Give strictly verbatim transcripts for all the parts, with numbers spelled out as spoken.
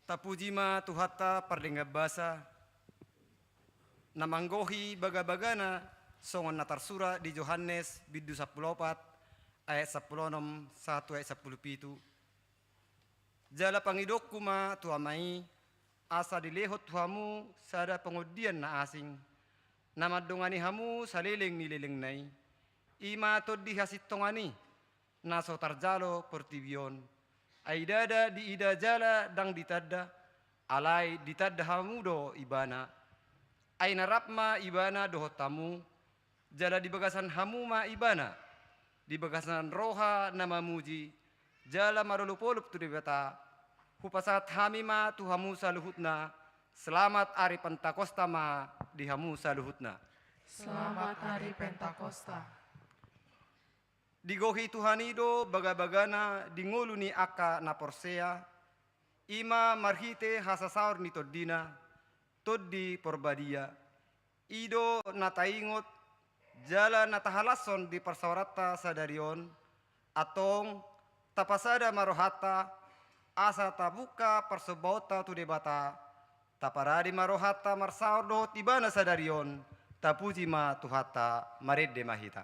Tapuji ma Tuhanta pardenggan basa, na manggohi bagabagana songon na tarsurat di Johannes bindu sampulu opat ayat sampulu onom sahat tu ayat sampulu pitu. Jala pangidoonku ma tu Ama i, asa dilehon tu hamu sada pangondian na asing, na mandongani hamu saleleng ni lelengna i, i ma Tondi hasintongan i, na so tarjalo portibi on. Ai ndada diida jala ndang ditanda, alai ditanda hamu do Ibana. Ai na rap ma Ibana dohot hamu, jala di bagasan hamu ma Ibana, di bagasan roha na mamuji jala marolopolop tu Debata. Hupasahat hami ma tu hamu saluhutna, selamat ari Pentakosta ma di hamu saluhutna. Selamat Hari Pentakosta. Digohi Tuhan i do bagabagana di ngolu ni angka na porsea, i ma marhite hasasaor ni Tondina, Tondi Porbadia. I do na taingot jala na tahalashon di parsaoranta sadari on. Antong, tapasada ma rohanta, asa tabungka parsombaonta tu Debata. Taparade ma rohanta marsaor dohot Ibana sadari on. Tapuji ma Tuhanta. Marende ma hita.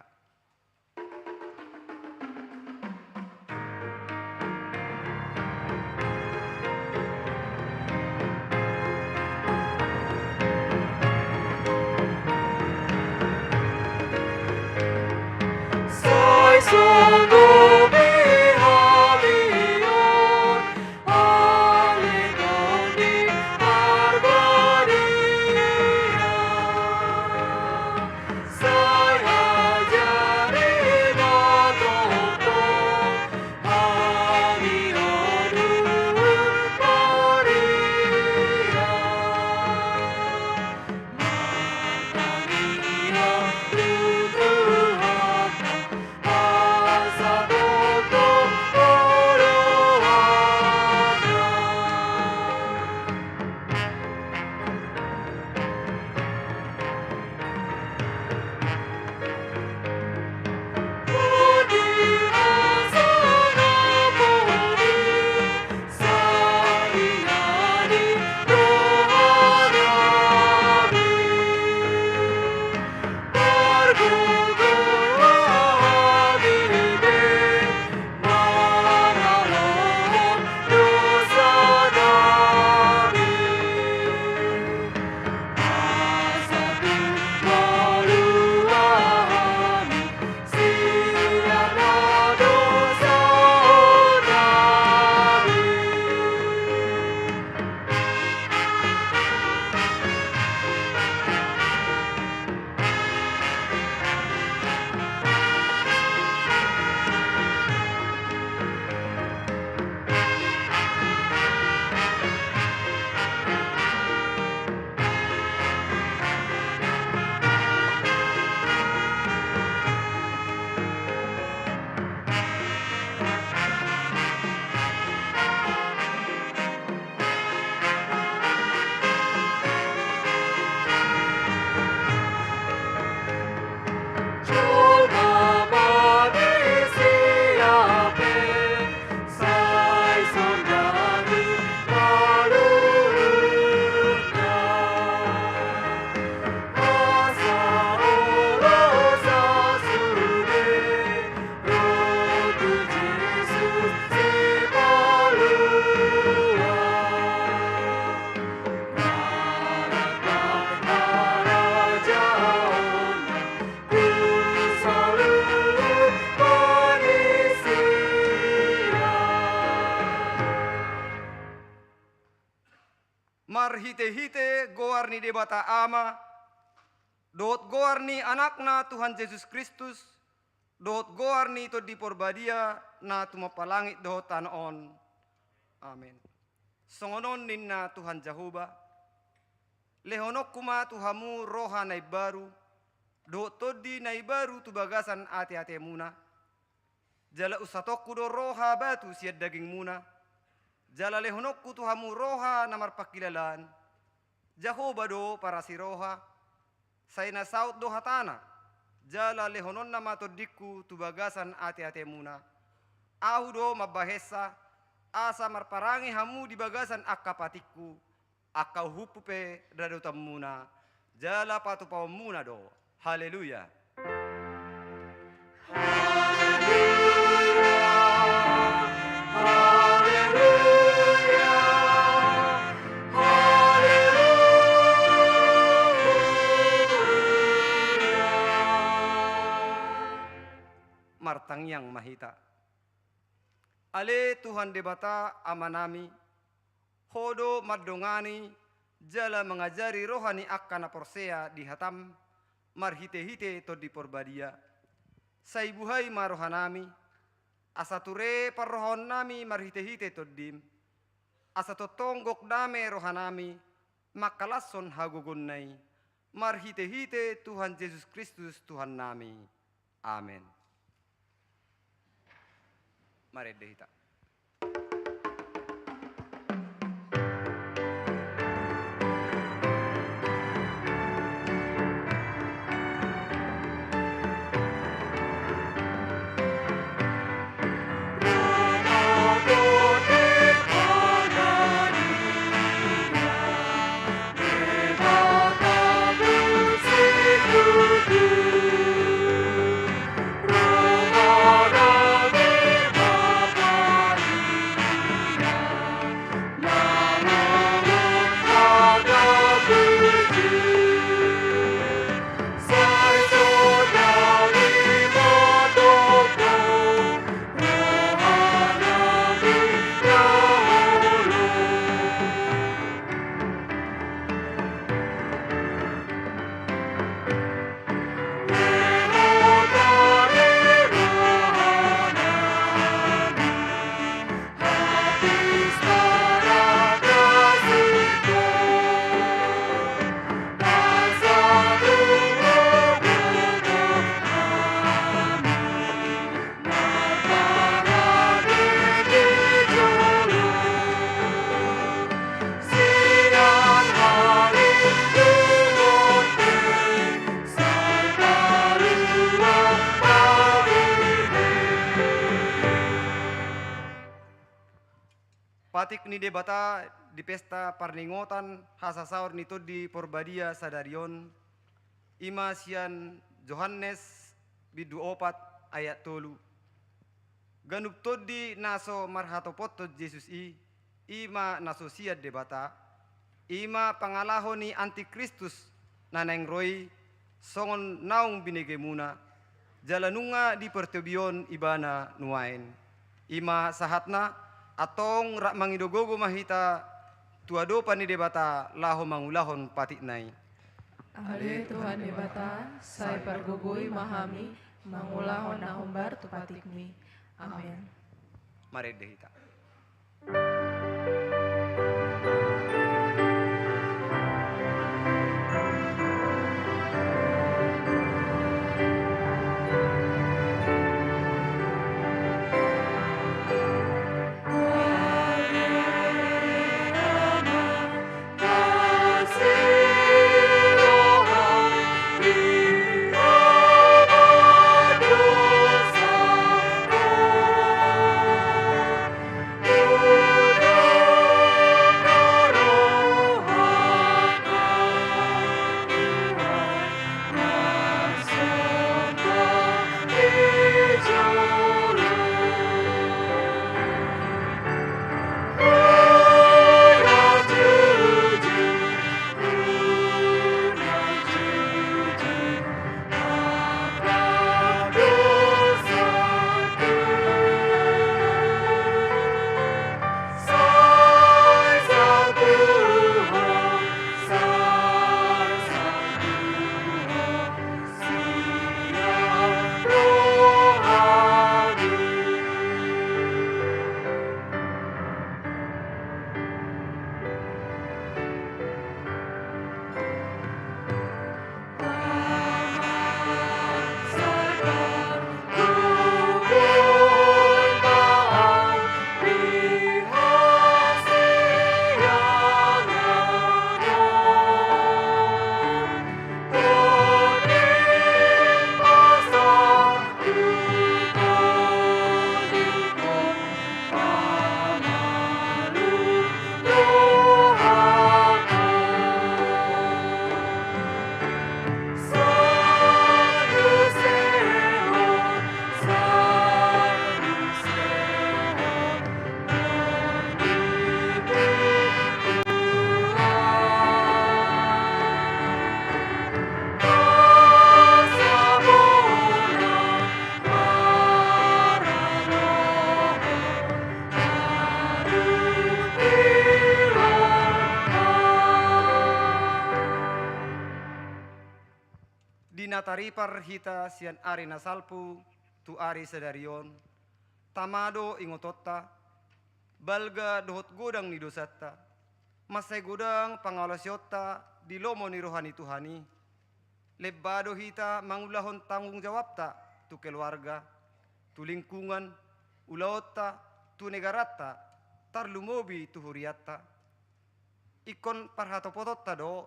Marhitehite goar ni Debata Ama, dohot goar ni Anakna Tuhan Jesus Kristus, dohot goar ni Tondi Porbadia na tumompa langit dohot tano on. Amen. Songon on ninna Tuhan Jahowa: Lehononku ma tu hamu roha na imbaru, dohot tondi na imbaru tu bagasan ateatemuna. Jala unsatongku do roha batu sian dagingmuna, jala lehononku tu hamu roha na marpangkilalaan. Jahowa do parasi roha, sai na saut do hatana, jala lehononna ma tondingku tu bagasan ateatemuna. Ahu do mambahensa, asa marparange hamu di bagasan angka patikku, angka uhumhu pe radotanmuna, jala patupaonmuna do. Haleluya. Martangiang ma hita. Ale Tuhan Debata Amanami, Ho do mandongani jala mangajari roha ni angka na porsea di hataM marhitehite Tondi Porbadia. Sai buhai ma rohanami, asa ture parrohaonnami marhitehite TondiM, asa tongtong gok dame rohanami mangkalashon hagogoonna i, marhitehite Tuhan Jesus Kristus Tuhannami. Amen. Marende hita. Patik ni Debata di pesta parningotan hasasaor ni Tondi Porbadia sadari on, i ma sian Johannes bindu opat ayat tolu. Ganup tondi na so marhatopothon Jesus i, i ma na so sian Debata, i ma pangalaho ni antikristus na naeng ro i, songon naung binegemuna, jala nunga di portibi on ibana nuaeng. I ma sahatna, antong rap mangido gogo ma hita tu adopan ni Debata laho mangulahon patikna i. Ale Tuhan Debata, sai pargogoi ma hami mangulahon na hombar tu patikmi. Amen. Marende hita. na taripar hita sian ari na salpu tu ari sadari on, tama do ingotonta, balga dohot godang ni dosanta, mansai godang pangalaosionta di lomo ni roha ni Tuhan i. Lemba do hita mangulahon tanggung jawabta tu keluarga, tu lingkungan, ulaonta, tu negaranta, tarlumobi tu hurianta. Ingkon parhatopotonta do,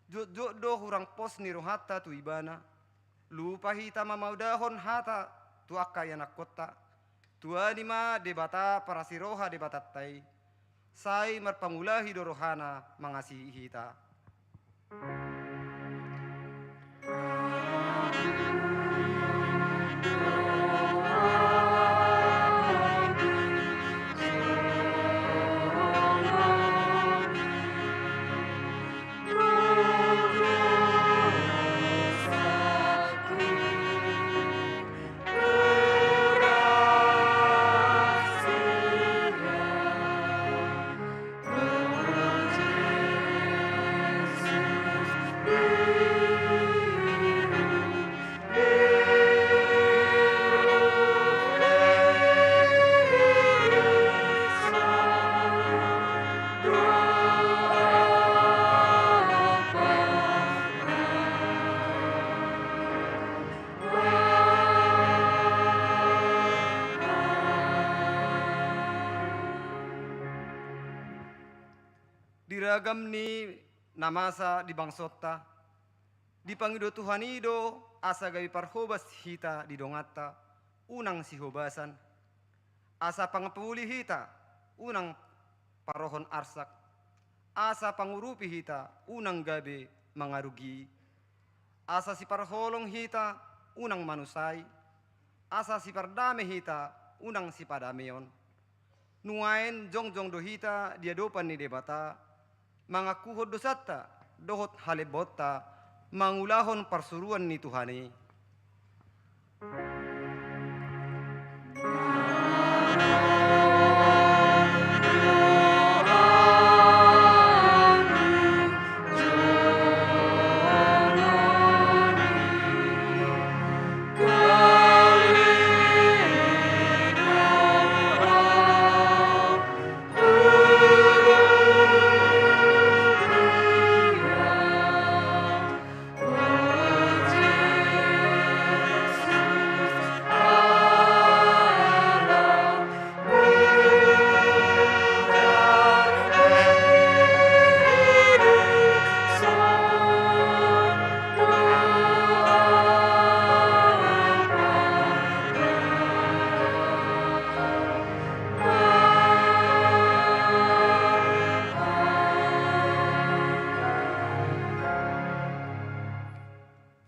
jotjot do hurang pos ni rohanta tu Ibana. Lupa hita mamodahon hata tu angka ianakkonta. Tuani ma Debata parasiroha Debatanta i. Sai marpangulahi do rohana mangasihi hita. Di ragam ni na masa di bangsonta, dipangido Tuhan i do asa gabe parhobas hita di donganta, unang sihobasan. Asa pangapuli hita, unang parohon arsak. Asa pangurupi hita, unang gabe mangarugi. Asa siparholong hita, unang manusai. Asa sipardame hita, unang sipadameon. Nuaeng jongjong do hita di adopan ni Debata, mangakuhon dosanta dohot halembaonta, mangulahon parsuruan ni Tuhan i.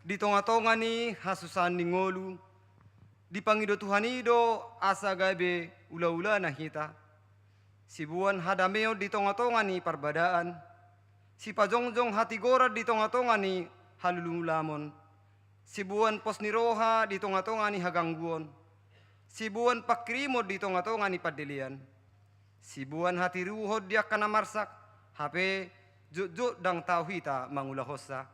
Di tongatonga ni hasusaan ni ngolu, dipangido Tuhan i do asa gabe ulaulana hita. Siboan hadameon di tongatonga ni parbadaan, sipajongjong hatigoran di tongatonga ni halululamon, siboan pos ni roha di tongatonga ni hagangguon, siboan pangkirimon di tongatonga ni pandelean, siboan hatiruhon di angka na marsak, hape jotjot ndang tau hita mangulahonsa.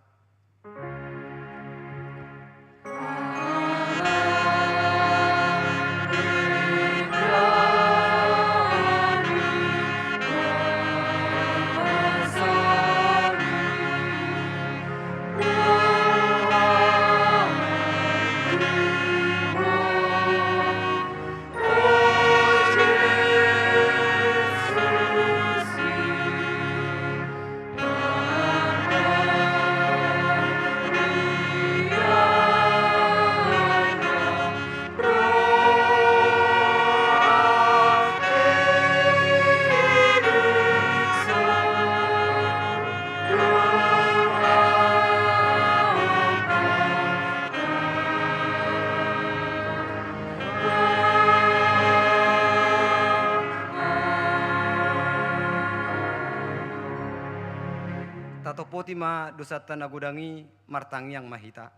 Tatopoti ma dosanta na godang i, martangiang ma hita.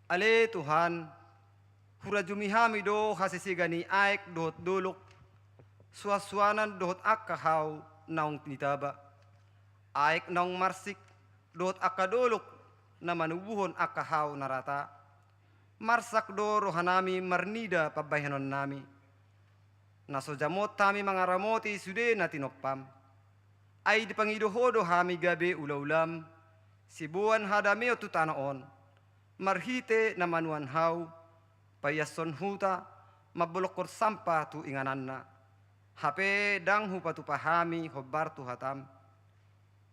Ale Tuhan, hurajumi hami do hasesega ni aek dohot dolok, suansuanan dohot angka hau naung nitaba. Aek naung marsik dohot angka dolok na manubuhon angka hau na rata. Marsak do rohanami marnida pambahenonnami, na so jamot hami mangaramoti sude na tinompam. Ai dipangido Ho do hami gabe ulaulam, siboan hadameon tu tano on, marhite na manuan hau, paiashon huta, mambolongkon sampah tu ingananna. Hape ndang hupatupa hami hombar tu hatam.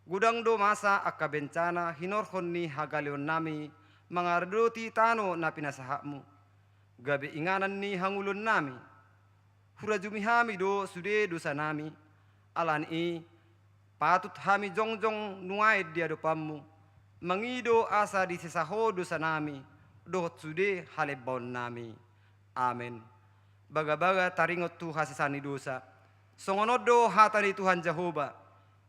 Godang do masa angka bencana hinorhon ni hagaleonnami mangaradoti tano na pinasahatmu, gabe inganan ni hangoluonnami. Hurajumi hami do sude dosanami, alani i patut hami jongjong nuaeng di adopanmu, mangido asa disesa Ho dosanami dohot sude halembaonnami. Amen. Bagabaga taringot tu hasesaan ni dosa. Songon on do hata ni Tuhan Jahowa: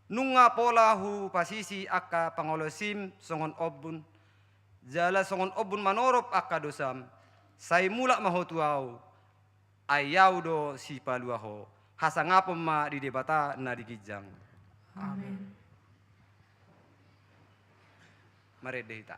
Nunga pola hupasisi angka pangalaosim songon ombun, jala songon ombun manorop angka dosam. Sai mulak ma ho tu Ahu, ai Ahu do sipalua ho. Hasangapon ma di Debata na di ginjang. Amen. Marende hita.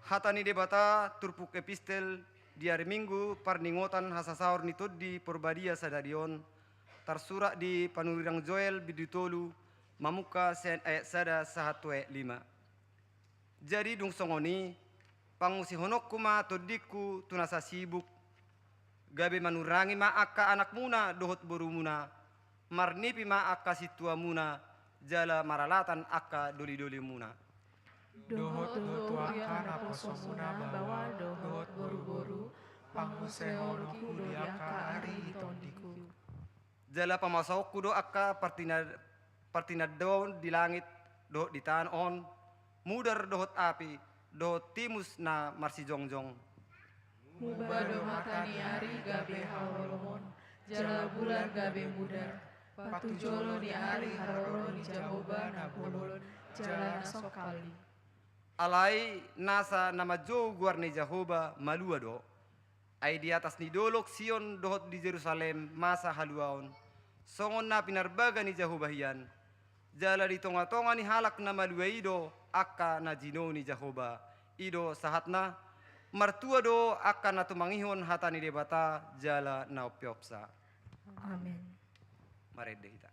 Hata ni Debata turpuk epistel di ari Minggu parningotan hasasaor ni Tondi Porbadia sadari on, tarsurat di Panurirang Joel bindu tolu, mamungka sian ayat sada sahat tu ayat lima. Jadi dung songon i, pangusehononku ma tondingku tu na sasibuk, gabe manurangi ma angka anakmuna dohot borumuna, marnipi ma angka sintuamuna, jala maralatan angka dolidolimuna. Dohot do tu angka naposomuna baoa dohot boruboru, pangusehononku do di angka ari ni tondingku. Jala pamasaonku do angka partina-, partinandaon di langit dohot di tano on, mudar dohot api, dohot timus na marsijongjong. Muba do mata ni ari gabe haholomon, jala bulan gabe mudar, patujolo ni ari haroro ni Jahowa na bolon jala na songkal i. Alai nasa na manjou goar ni Jahowa malua do. Ai di atas ni dolok Sion dohot di Jerusalem masa haluaon, songon na pinarbaga ni Jahowa hian. Jala di tongatonga ni halak na malua i do angka na jinou ni Jahowa. I do sahatna. Martua do angka na tumangihon hata ni Debata jala na umpeopsa. Amen. Marende hita.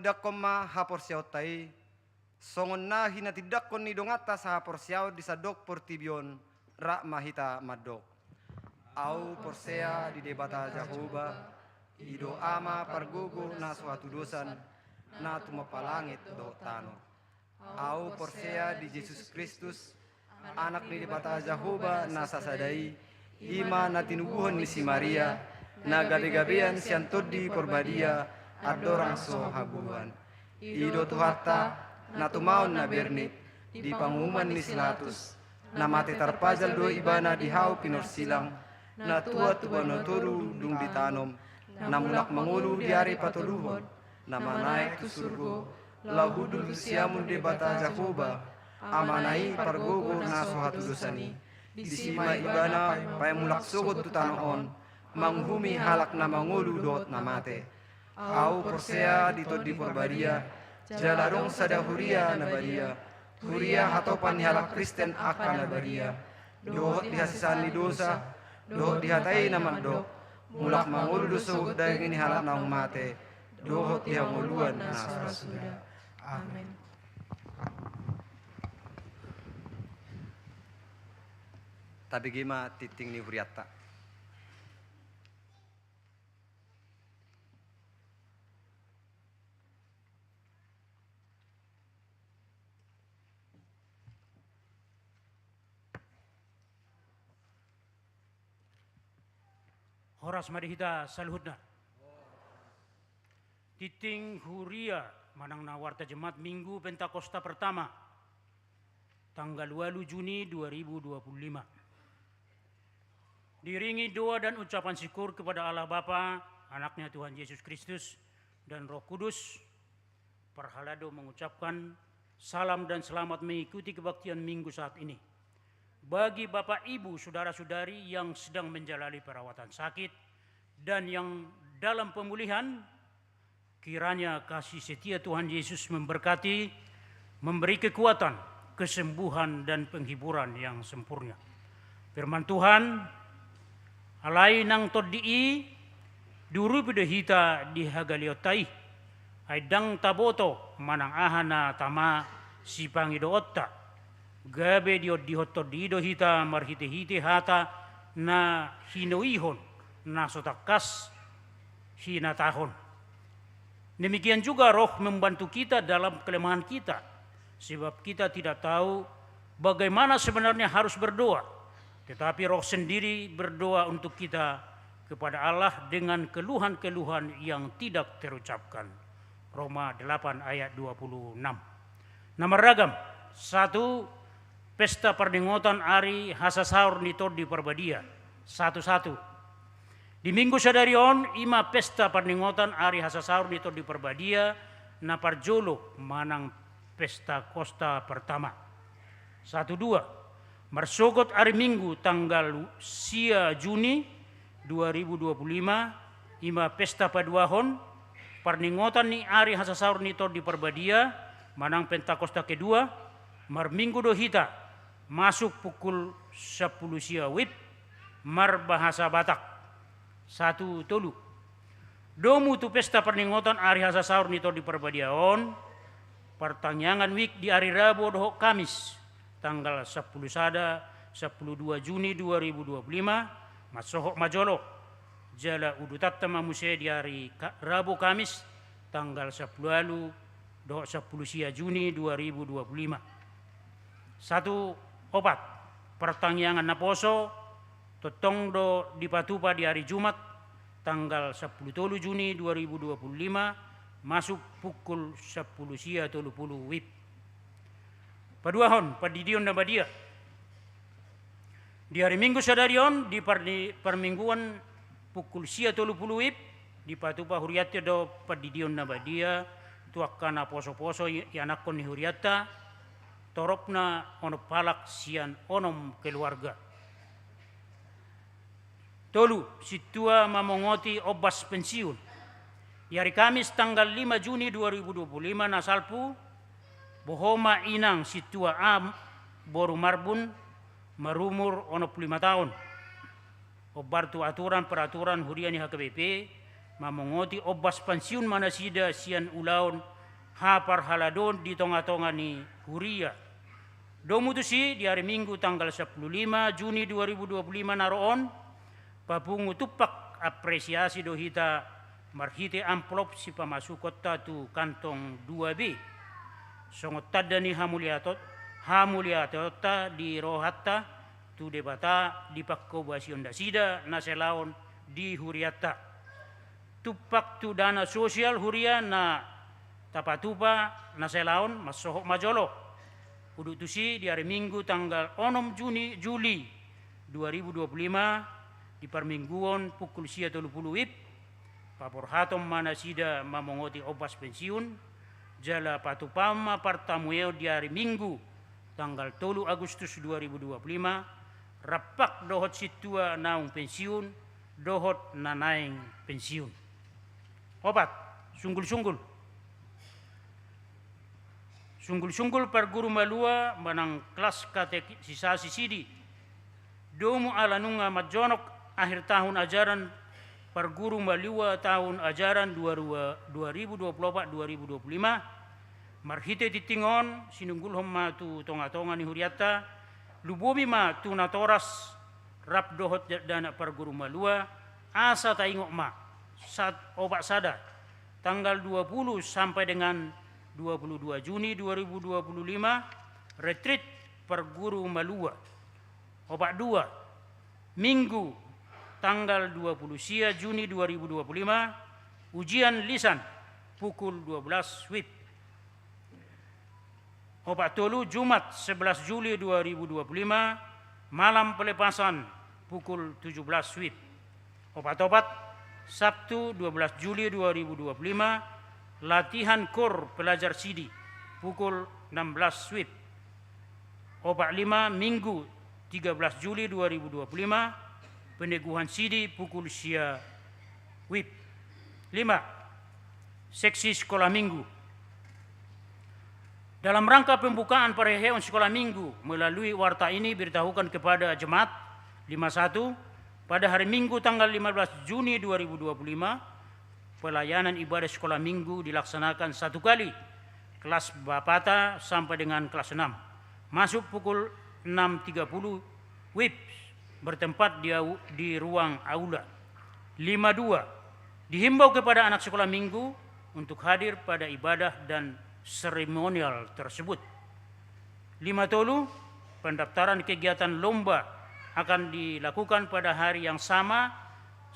Tindanghon ma haporseaonta i, songon na hinatindangkon ni donganta sahaporseaon di sandok portibi on, rap ma hita mandok: Ahu porsea di Debata Jahowa, i do Ama pargogo na so hatudosan, na tumompa langit dohot tano. Ahu porsea di Jesus Kristus, Anak ni Debata Jahowa na sasada i, i ma na tinubuhon ni si Maria, na gabegabean sian Tondi Porbadia, andorang so haburuan. I do Tuhanta, na tumaon na bernit, di panguhuman ni si Pilatus, na mate tarpajal do ibana di hau pinorsilang, na tuat tu banua toru dung ditanom, na mulak mangolu di ari patoluhon, na manaek tu surgo, laho hundul tu siamun Debata Jahowa, Amana i pargogo na so hatudosan i. Disi ma ibana paimulak sogot tu tano on, manguhumi halak na mangolu dohot na mate. Ahu porsea di Tondi Porbadia, jala adong sada huria na badia, huria hatopan ni halak Kristen angka na badia, dohot di hasesaan ni dosa, dohot di hata i na mandok: Mulak mangolu do sogot daging ni halak naung mate, dohot di hangoluan na so ra suda. Amen. Tabege ma tingting ni hurianta. Horas ma di hita saluhutna. Tingting huria manang na warta jemaat Minggu Pentakosta pertama, tanggal walu Juni dua ribu dua puluh lima. Diiringi doa dan ucapan syukur kepada Allah Bapa, Anaknya Tuhan Yesus Kristus, dan Roh Kudus, parhalado mengucapkan salam dan selamat mengikuti kebaktian Minggu saat ini. Bagi Bapak, Ibu, Saudara-saudari yang sedang menjalani perawatan sakit dan yang dalam pemulihan, kiranya kasih setia Tuhan Yesus memberkati, memberi kekuatan, kesembuhan, dan penghiburan yang sempurna. Firman Tuhan: Alai nang Tondi i diurupi do hita di hagaleonta i, ai ndang taboto manang aha na tama sipangidoonta. Gabe diondihon Tondi i do hita marhitehite hata na hinoihon, na so tangkas hinatahon. Demikian juga Roh membantu kita dalam kelemahan kita, sebab kita tidak tahu bagaimana sebenarnya harus berdoa, tetapi Roh sendiri berdoa untuk kita kepada Allah dengan keluhan-keluhan yang tidak terucapkan. Roma delapan ayat dua puluh enam. Na marragam: satu, pesta parningotan ari hasasaor ni Tondi Parbadia. Satu satu. Di Minggu sadari on, i ma pesta parningotan ari hasasaor ni Tondi Parbadia na parjolo manang Pentakosta pertama. Satu dua. Marsogot ari Minggu tanggal sia Juni dua ribu dua puluh lima, i ma pesta paduahon, parningotan ni ari hasasaor ni Tondi Parbadia, manang Pentakosta kedua, marminggu do hita, masuk pukul sampulu sia wib, marbahasa Batak. Satu tolu. Domu tu pesta parningotan ari hasasaor ni Tondi Parbadia on, partangiangan wik di ari Rabo dohot Kamis, tanggal sampulu sada, sampulu dua Juni dua ribu dua puluh lima, mansohot ma jolo. Jala udutanta ma muse di ari Ka-, Rabo Kamis, tanggal sampulu ualu dohot sampulu sia Juni dua ribu dua puluh lima. Satu opat. Partangiangan naposo tongtong do dipatupa di ari Jumat, tanggal sampulu tolu Juni dua ribu dua puluh lima, masuk pukul sampulu sia tolu pulu wib. Paduahon, pandidion na badia. Di ari Minggu sadari on, di parni-, parmingguan pukul sia tolu pulu wib, dipatupa hurianta do pandidion na badia tu angka naposoposo i-, ianakhon ni hurianta, toropna onom halak sian onom keluarga. Tolu, sintua mamongoti ombas pensiun. Di ari Kamis tanggal lima Juni dua ribu dua puluh lima na salpu, boha ma inang sintua A, boru Marbun, marumur onom pulu lima taon. Ombar tu aturan peraturan huria ni H K B P, mamongoti ombas pensiun ma nasida sian ulaon haparhaladoon di tonga-tonga ni huria. Domu tusi di ari Minggu tanggal sampulu lima Juni dua ribu dua pulu lima na ro on, papungu tumpak apresiasi do hita marhite amplop sipamasukonta tu kantong dua B. Songon tanda ni hamuliato-, hamuliateonta di rohanta tu Debata di pangkobasion nasida na salaon di hurianta. Tumpak tu dana sosial huria na tapatupa na salaon mansohot ma jolo. Udut tusi di ari Minggu tanggal onom Juni, Juli dua ribu dua pulu lima, di parmingguon pukul sia tolu pulu WIB, paborhaton ma nasida mamongoti ombas pensiun, jala patupaon ma partamueon di ari Minggu tanggal tolu Agustus dua ribu dua pulu lima, rampak dohot sintua naung pensiun dohot na naeng pensiun. Opat, sunggul-sunggul. Sunggul-sunggul parguru malua manang kelas katekisasi sidi. Domu ala nunga manjonok akhir tahun ajaran parguru malua tahun ajaran dua ribu dua puluh empat dua ribu dua puluh lima, marhite tingting on sinunggulhon ma tu tonga-tonga ni hurianta, lumobi ma tu natoras rap dohot dakdanak parguru malua, asa taingot ma, sat-, opat sada, tanggal dua puluh sampai dengan dua puluh dua Juni dua ribu dua puluh lima, retreat parguru malua. Opat dua, Minggu tanggal dua puluh sia Juni dua ribu dua puluh lima, ujian lisan pukul dua belas WIB. Opat tolu, Jumat sebelas Juli dua ribu dua puluh lima, malam pelepasan pukul tujuh belas WIB. Opat opat, Sabtu dua belas Juli dua ribu dua puluh lima, latihan kor pelajar sidi pukul enam belas WIB. Opat lima, Minggu tiga belas Juli dua ribu dua puluh lima, peneguhan sidi pukul sia WIB. Lima, seksi sekolah minggu. Dalam rangka pembukaan parheheon sekolah minggu, melalui warta ini beritahukan kepada jemaat. Lima satu, pada hari Minggu tanggal lima belas Juni dua ribu dua puluh lima, pelayanan ibadah sekolah minggu dilaksanakan satu kali, kelas bapata sampai dengan kelas enam, masuk pukul enam tiga puluh WIB, bertempat di au-, di ruang aula. Lima dua, dihimbau kepada anak sekolah minggu untuk hadir pada ibadah dan seremonial tersebut. Lima tolu, pendaftaran kegiatan lomba akan dilakukan pada hari yang sama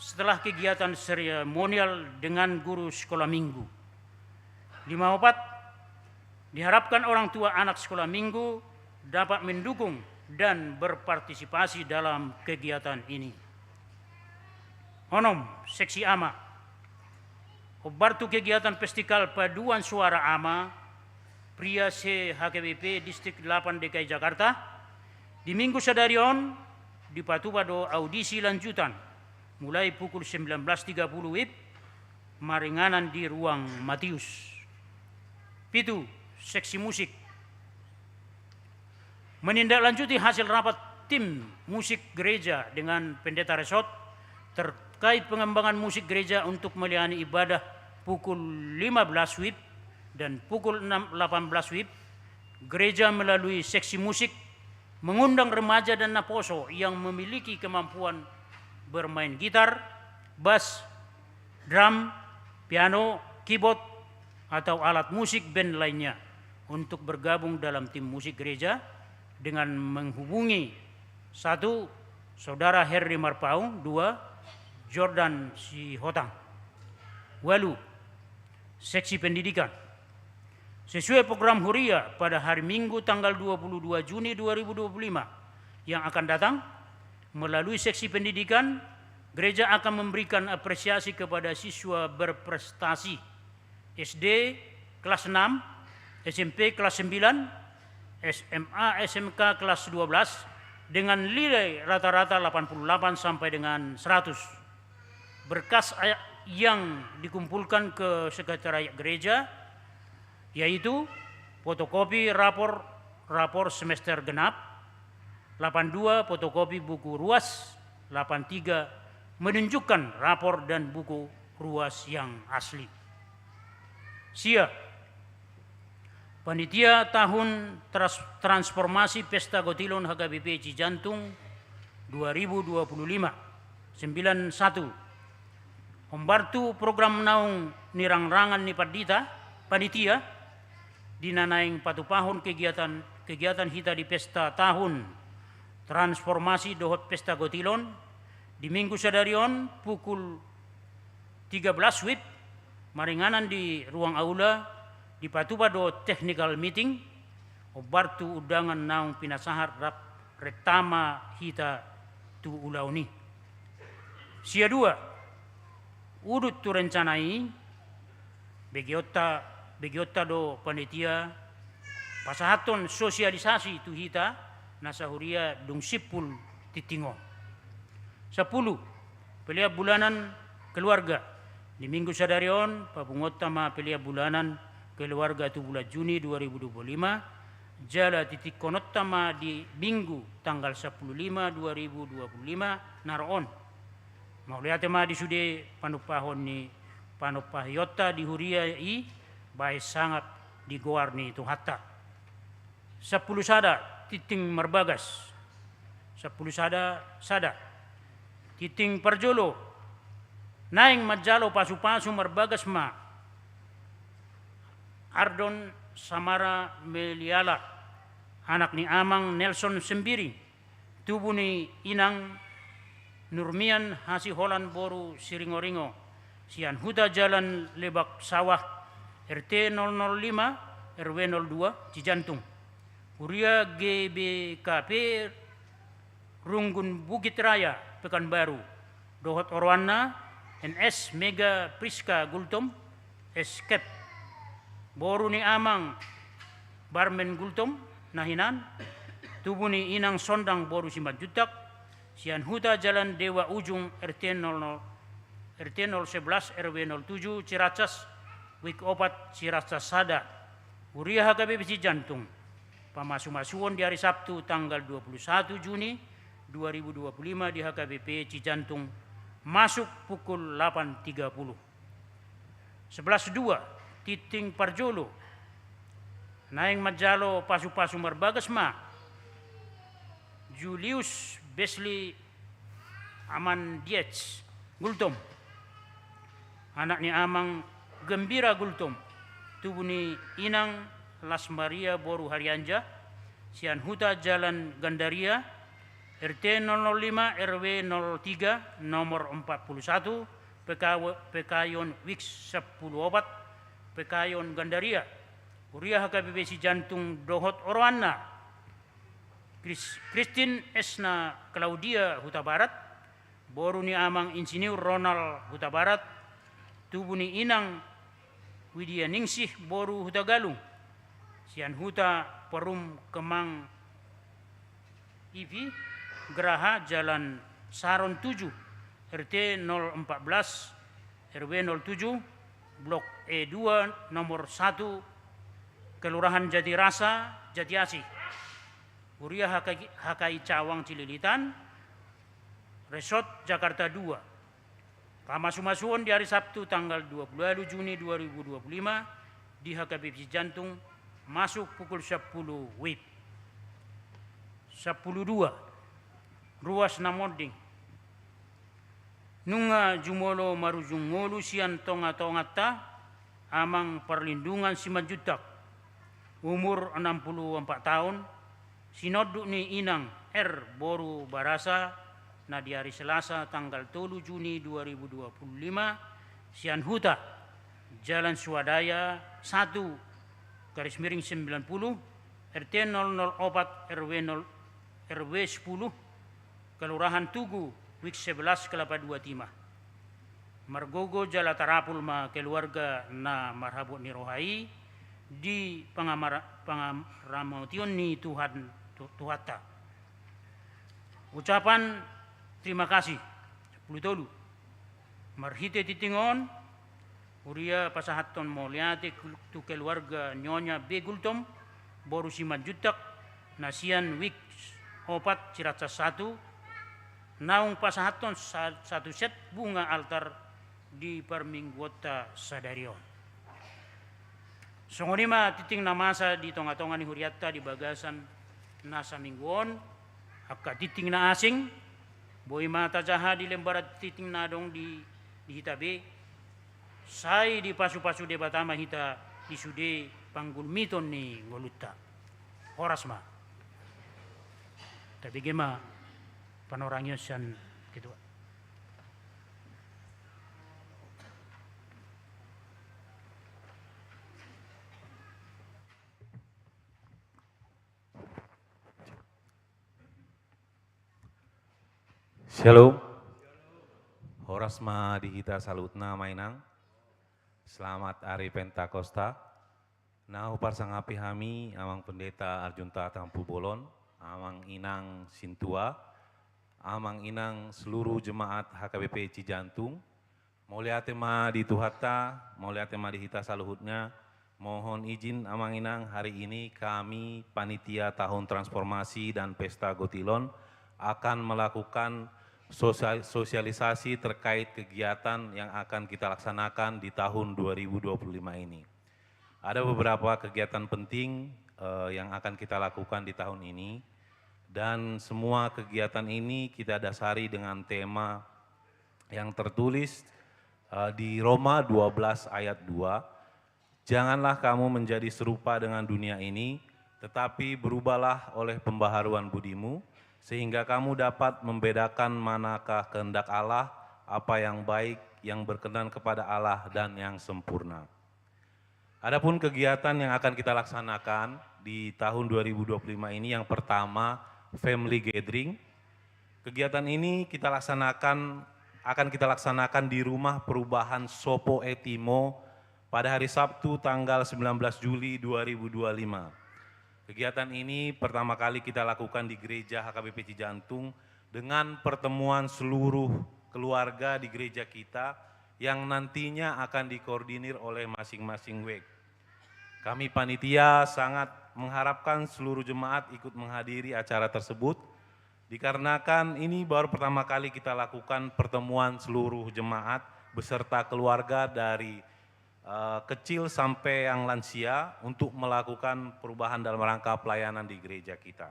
setelah kegiatan seremonial dengan guru sekolah minggu. Lima opat, diharapkan orang tua anak sekolah minggu dapat mendukung dan berpartisipasi dalam kegiatan ini. Onom, seksi ama. Hombar tu kegiatan Festival Paduan Suara Ama Pria se-H K B P Distrik delapan D K I Jakarta, di Minggu sadari on dipatupa do audisi lanjutan, mulai pukul sembilan belas tiga puluh WIB, maringanan di ruang Matius. Pitu, seksi musik. Menindaklanjuti hasil rapat tim musik gereja dengan pendeta resort terkait pengembangan musik gereja untuk melayani ibadah pukul lima belas WIB dan pukul enam, delapan belas WIB, gereja melalui seksi musik mengundang remaja dan naposo yang memiliki kemampuan bermain gitar, bas, drum, piano, keyboard, atau alat musik band lainnya untuk bergabung dalam tim musik gereja dengan menghubungi: satu, Saudara Herri Marpaung, dua, Jordan Sihotang. Walu, seksi pendidikan. Sesuai program huria, pada hari Minggu tanggal dua puluh dua Juni dua ribu dua puluh lima yang akan datang, melalui seksi pendidikan, gereja akan memberikan apresiasi kepada siswa berprestasi S D kelas enam, S M P kelas sembilan, S M A, S M K kelas dua belas dengan nilai rata-rata delapan puluh delapan sampai dengan seratus. Berkas a-, yang dikumpulkan ke sekretariat gereja, yaitu fotokopi rapor, rapor semester genap, delapan dua, fotokopi buku ruas, delapan tiga, menunjukkan rapor dan buku ruas yang asli. Sia, Panitia tahun tras-, transformasi Pesta Gotilon H K B P Cijantung dua ribu dua puluh lima. Sembilan satu. Hombar tu program naung nirangrangan ni pandita, panitia, di na naeng patupahon kegiatan, kegiatan hita di pesta tahun transformasi dohot Pesta Gotilon, di minggu sadari on pukul tiga belas wib, maringanan di ruang aula, dipatupa do technical meeting, hombar tu undangan naung pinasahat rap rentama hita tu ulaon i. Sia dua, udut tu rencana i, begeonta, begeonta do panitia pasahathon sosialisasi tu hita na sahuria dung simpul tingting on. Sampulu, pelean bulanan keluarga. Di minggu sadari on, papunguonta ma pelean bulanan keluarga tu bulan Juni dua ribu dua puluh lima, jala tingtingkononta ma di minggu tanggal sampulu lima dua ribu dua puluh lima na ro on. Mauliate ma di sude panumpahon ni, panumpahionta di huria i, bahen sangap di goar ni Tuhanta. Sampulu sada, tingting marbagas. Sampulu sada, sada. Tingting parjolo, naeng manjalo pasupasu marbagas ma Ardon Samara Meliala, anak ni amang Nelson Sembiring, tubu ni inang Nurmian Hasiholan boru Siringoringo, sian Huta Jalan Lebak Sawah, R T nol nol lima, R W nol dua, Cijantung. Huria G B K P Runggun Bukit Raya, Pekanbaru. Dohot oroanna, N S Mega Priska Gultom, S K E P. Boru ni amang Barmen Gultom, na hinan, tubu ni inang Sondang boru Simanjuntak, sian Huta Jalan Dewa Ujung, R T nol nol, R T nol sebelas, R W nol tujuh, Ciracas, wik opat, Ciracas sada. Huria H K B P Cijantung. Pamasumasuon di hari Sabtu tanggal dua puluh satu Juni dua ribu dua puluh lima di H K B P Cijantung, masuk pukul delapan tiga puluh. Sebelas dua, tingting parjolo, naeng manjalo pasupasu marbagas ma Julius Besli Amandiets Gultom, anak ni amang Gembira Gultom, tubu ni inang Las Maria boru Harianja, sian Huta Jalan Gandaria, R T nol nol lima, R W nol tiga, nomor empat puluh satu, Pekayo-, Pekayon, wik sampulu opat, Pekayon, Gandaria. Huria H K B P Cijantung dohot oroanna, Kris-, Kristin Esna Claudia Hutabarat, boru ni amang Insinyur Ronald Hutabarat, tubu ni inang Widianingsih boru Hutagalung, sian Huta Perum Kemang I P, Geraha, Jalan Saron tujuh, R T nol empat belas, R W nol tujuh, Blok E dua, nomor satu, Kelurahan Jatirasa, Jatiasi. Huria H K I, H K I Cawang Cililitan, Resort Jakarta dua. Pamasumasuon di hari Sabtu tanggal dua puluh walu Juni dua ribu dua puluh lima di H K B P Cijantung, masuk pukul sampulu wib. Sampulu dua, ruas na monding. Nunga jumolo marujung ngolu sian tongatonganta, amang Parlindungan Simanjuntak, umur enam puluh empat tahun, sinonduk ni inang R boru Barasa, na di hari Selasa tanggal tolu Juni dua ribu dua puluh lima, sian Huta Jalan Swadaya satu, garis miring sembilan puluh, R T nol nol opat, R W nol, R W sepuluh, Kelurahan Tugu, wik sebelas, Kelapa Dua, Timah. Margogo jala tarapul ma keluarga na marhabot ni roha i di pangamara-, pangaramotion ni Tuhan, Tu-, Tuhanta. Ucapan terima kasih. Sampulu tolu. Marhite tingting on, huria pasahathon mauliate kul-, tu keluarga Nyonya B Gultom, boru Simanjuntak, na sian wik opat, Ciracas satu, naung pasahathon sa-, satu set bunga altar di parmingguonta sadari on. Songon i ma tingting na masa di tonga-tonga ni hurianta di bagasan na saminggu on, angka tingting na asing, boi ma tajaha di lembaran tingting na adong di, di hita be, sai dipasu-pasu Debata ma hita di sude panggulmiton ni ngolunta. Horas ma. Tabege ma panorangion sian ketua. Shalom. Horas ma di hita saluhutna, Amang Inang. Selamat Hari Pentakosta. Na huparsangapi hami Amang Pendeta Arjunta Tampubolon, Amang Inang Sintua, Amang Inang seluruh jemaat H K B P Cijantung. Mauliate ma di Tuhanta, mauliate ma di hita saluhutna. Mohon izin, Amang Inang, hari ini kami, Panitia Tahun Transformasi dan Pesta Gotilon, akan melakukan sosia-, sosialisasi terkait kegiatan yang akan kita laksanakan di tahun dua ribu dua puluh lima ini. Ada beberapa kegiatan penting, eh, yang akan kita lakukan di tahun ini, dan semua kegiatan ini kita dasari dengan tema yang tertulis, eh, di Roma dua belas ayat dua, "Janganlah kamu menjadi serupa dengan dunia ini, tetapi berubahlah oleh pembaharuan budimu, sehingga kamu dapat membedakan manakah kehendak Allah, apa yang baik, yang berkenan kepada Allah, dan yang sempurna." Adapun kegiatan yang akan kita laksanakan di tahun dua ribu dua puluh lima ini, yang pertama, family gathering. Kegiatan ini kita laksanakan, akan kita laksanakan di Rumah Perubahan Sopo Etimo pada hari Sabtu tanggal sembilan belas Juli dua ribu dua puluh lima. Kegiatan ini pertama kali kita lakukan di Gereja H K B P Cijantung dengan pertemuan seluruh keluarga di gereja kita yang nantinya akan dikoordinir oleh masing-masing wake. Kami panitia sangat mengharapkan seluruh jemaat ikut menghadiri acara tersebut, dikarenakan ini baru pertama kali kita lakukan pertemuan seluruh jemaat beserta keluarga dari, eh, kecil sampai yang lansia untuk melakukan perubahan dalam rangka pelayanan di gereja kita.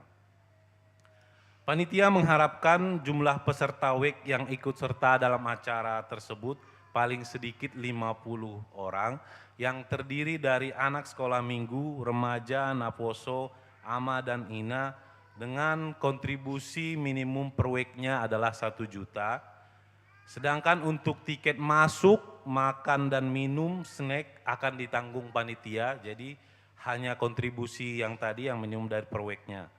Panitia mengharapkan jumlah peserta wake yang ikut serta dalam acara tersebut paling sedikit lima puluh orang, yang terdiri dari anak sekolah minggu, remaja, naposo, ama dan ina, dengan kontribusi minimum per wake-nya adalah satu juta. Sedangkan untuk tiket masuk, makan dan minum, snack akan ditanggung panitia. Jadi hanya kontribusi yang tadi, yang minimum dari per wake-nya.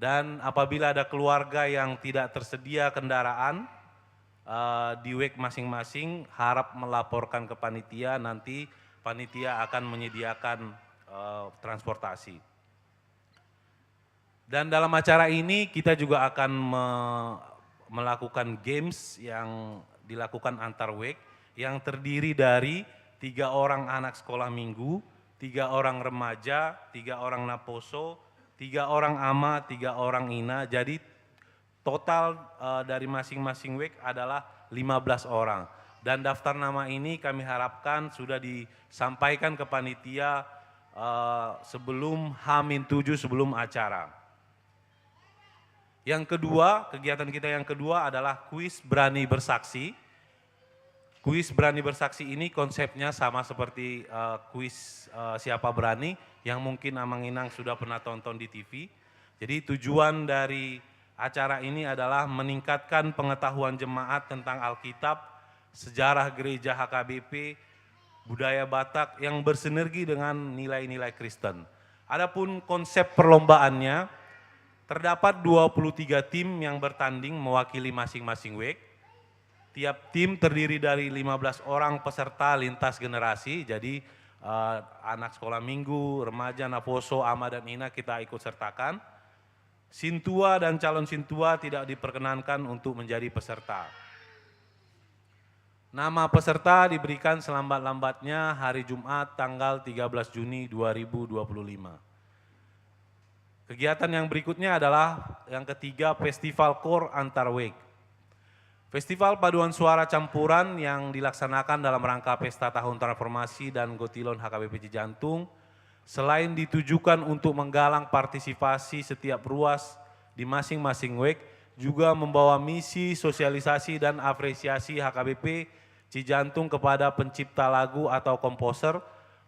Dan apabila ada keluarga yang tidak tersedia kendaraan, eh, di wake masing-masing, harap melaporkan ke panitia, nanti panitia akan menyediakan, eh, transportasi. Dan dalam acara ini kita juga akan me-, melakukan games yang dilakukan antar wake, yang terdiri dari tiga orang anak sekolah minggu, tiga orang remaja, tiga orang naposo, tiga orang ama, tiga orang ina. Jadi total, eh, dari masing-masing wake adalah lima belas orang. Dan daftar nama ini kami harapkan sudah disampaikan ke panitia, eh, sebelum H min tujuh sebelum acara. Yang kedua, kegiatan kita yang kedua adalah kuis berani bersaksi. Kuis berani bersaksi ini konsepnya sama seperti, eh, kuis, eh, Siapa Berani yang mungkin Amang Inang sudah pernah tonton di T V. Jadi tujuan dari acara ini adalah meningkatkan pengetahuan jemaat tentang Alkitab, sejarah gereja H K B P, budaya Batak yang bersinergi dengan nilai-nilai Kristen. Adapun konsep perlombaannya, terdapat dua puluh tiga tim yang bertanding mewakili masing-masing wake. Tiap tim terdiri dari lima belas orang peserta lintas generasi, jadi, eh, anak sekolah minggu, remaja, naposo, ama dan ina kita ikut sertakan. Sintua dan calon sintua tidak diperkenankan untuk menjadi peserta. Nama peserta diberikan selambat-lambatnya hari Jumat tanggal tiga belas Juni dua ribu dua puluh lima. Kegiatan yang berikutnya adalah yang ketiga, Festival Koor Antar Wake. Festival paduan suara campuran yang dilaksanakan dalam rangka Pesta Tahun Transformasi dan Gotilon H K B P Cijantung selain ditujukan untuk menggalang partisipasi setiap ruas di masing-masing wijk, juga membawa misi sosialisasi dan apresiasi H K B P Cijantung kepada pencipta lagu atau komposer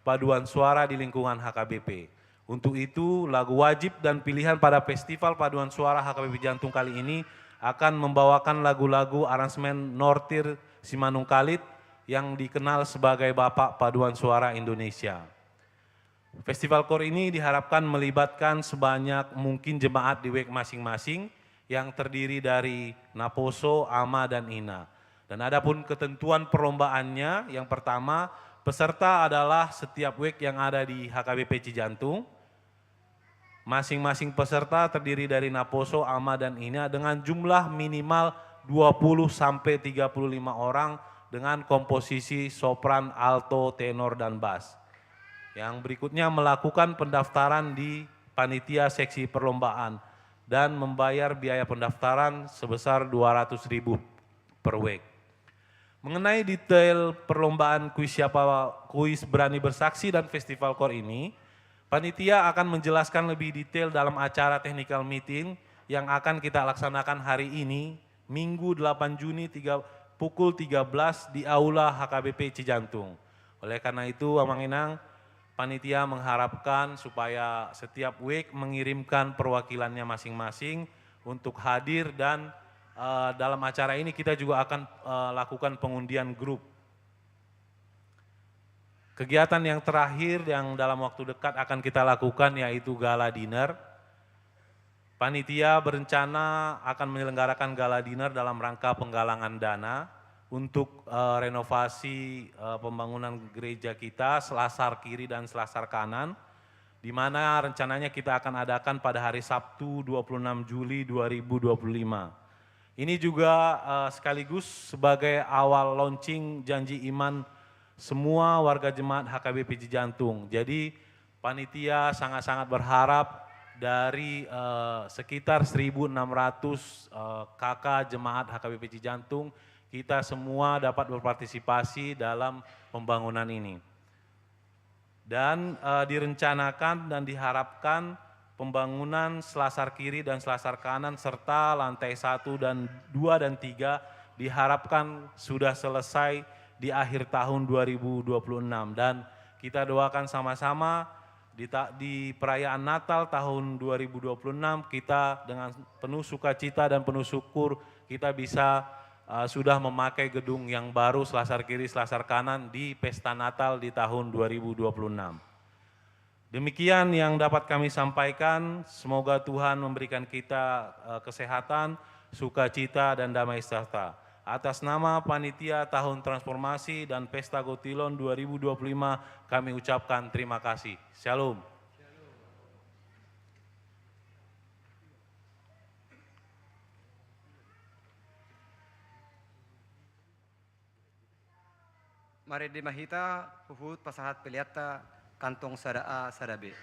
paduan suara di lingkungan H K B P. Untuk itu, lagu wajib dan pilihan pada Festival Paduan Suara H K B P Jantung kali ini akan membawakan lagu-lagu aransemen Nortir Simanungkalit yang dikenal sebagai Bapak Paduan Suara Indonesia. Festival Koor ini diharapkan melibatkan sebanyak mungkin jemaat di wijk masing-masing yang terdiri dari naposo, ama, dan ina. Dan adapun ketentuan perlombaannya, yang pertama, peserta adalah setiap wijk yang ada di H K B P Cijantung. Masing-masing peserta terdiri dari naposo, ama, dan ina dengan jumlah minimal dua puluh sampai tiga puluh lima orang dengan komposisi sopran, alto, tenor, dan bas. Yang berikutnya melakukan pendaftaran di panitia seksi perlombaan dan membayar biaya pendaftaran sebesar dua ratus ribu per wijk. Mengenai detail perlombaan kuis siapa, kuis berani bersaksi dan festival koor ini, panitia akan menjelaskan lebih detail dalam acara technical meeting yang akan kita laksanakan hari ini, Minggu delapan Juni, tiga, pukul tiga belas di Aula H K B P Cijantung. Oleh karena itu, Amang Inang, panitia mengharapkan supaya setiap wijk mengirimkan perwakilannya masing-masing untuk hadir dan, eh, dalam acara ini kita juga akan, eh, lakukan pengundian grup. Kegiatan yang terakhir yang dalam waktu dekat akan kita lakukan yaitu gala dinner. Panitia berencana akan menyelenggarakan gala dinner dalam rangka penggalangan dana untuk, eh, renovasi, eh, pembangunan gereja kita, Selasar Kiri dan Selasar Kanan, di mana rencananya kita akan adakan pada hari Sabtu, dua puluh enam Juli dua ribu dua puluh lima. Ini juga, eh, sekaligus sebagai awal launching janji iman semua warga jemaat H K B P Cijantung. Jadi, panitia sangat-sangat berharap dari, eh, sekitar seribu enam ratus, eh, K K jemaat H K B P Cijantung, kita semua dapat berpartisipasi dalam pembangunan ini. Dan, eh, direncanakan dan diharapkan pembangunan Selasar Kiri dan Selasar Kanan serta lantai satu dan dua dan tiga diharapkan sudah selesai di akhir tahun dua ribu dua puluh enam. Dan kita doakan sama-sama di ta-, di perayaan Natal tahun dua ribu dua puluh enam, kita dengan penuh sukacita dan penuh syukur kita bisa, eh, sudah memakai gedung yang baru, Selasar Kiri, Selasar Kanan, di pesta Natal di tahun dua ribu dua puluh enam. Demikian yang dapat kami sampaikan. Semoga Tuhan memberikan kita, eh, kesehatan, sukacita, dan damai sejahtera. Atas nama Panitia Tahun Transformasi dan Pesta Gotilon dua ribu dua puluh lima, kami ucapkan terima kasih. Shalom. Marende ma hita, huhut pasahat peleanta, kantong sada A, sada B.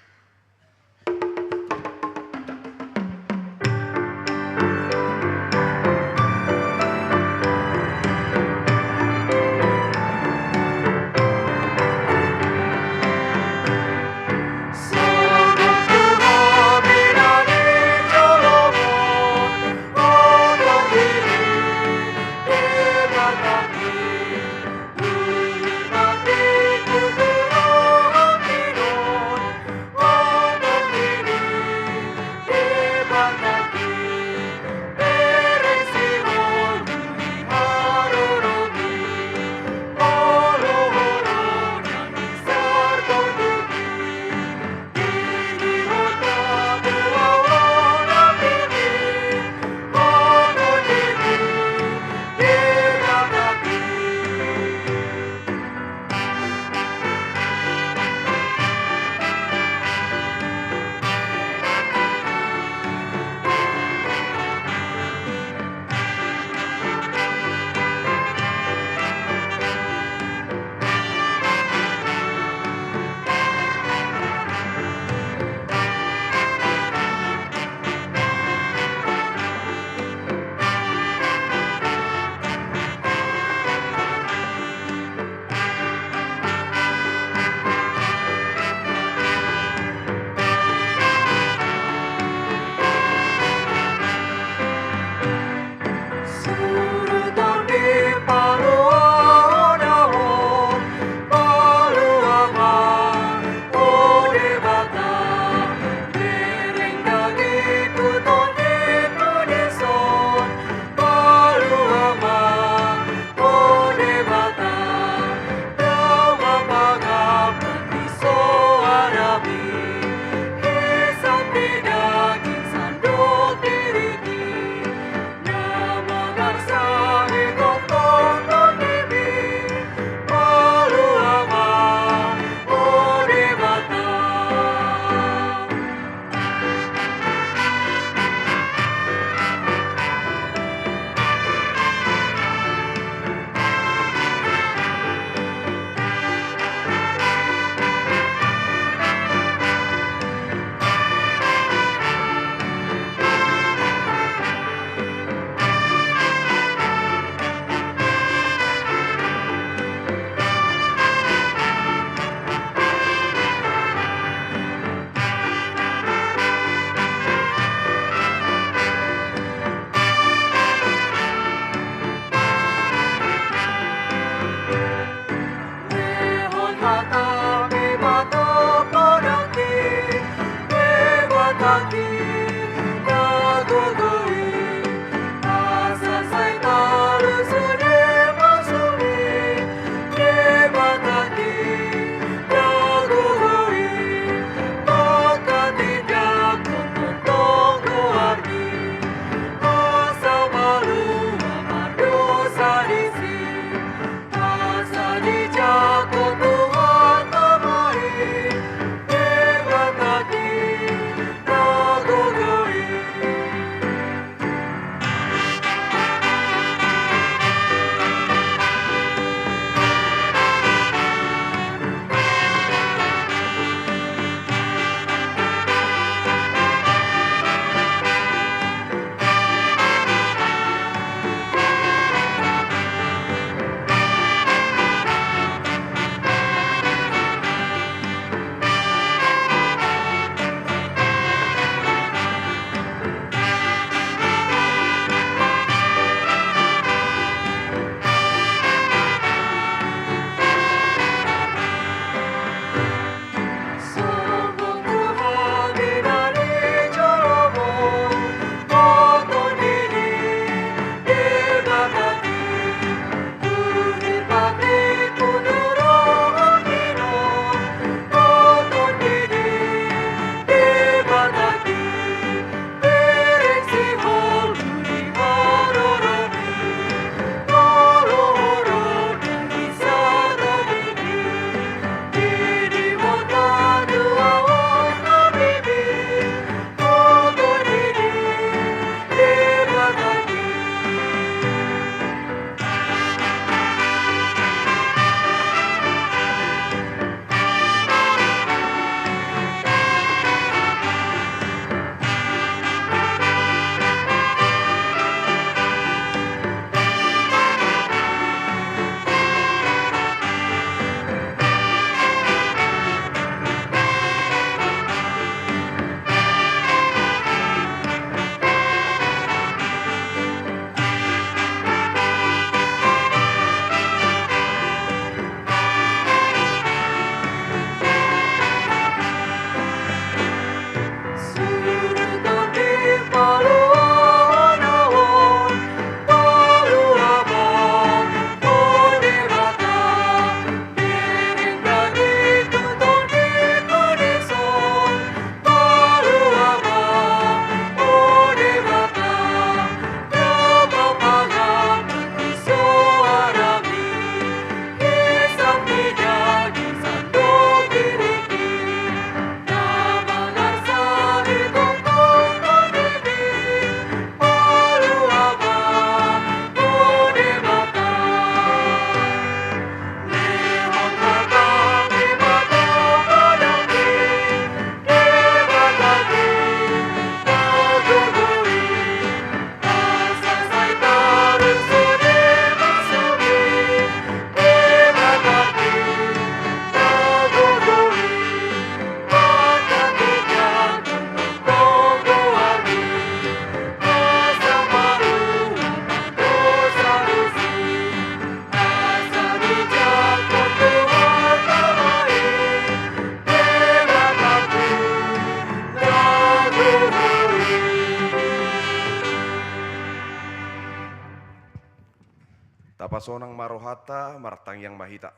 Tapasonang ma rohanta, martangiang ma hita.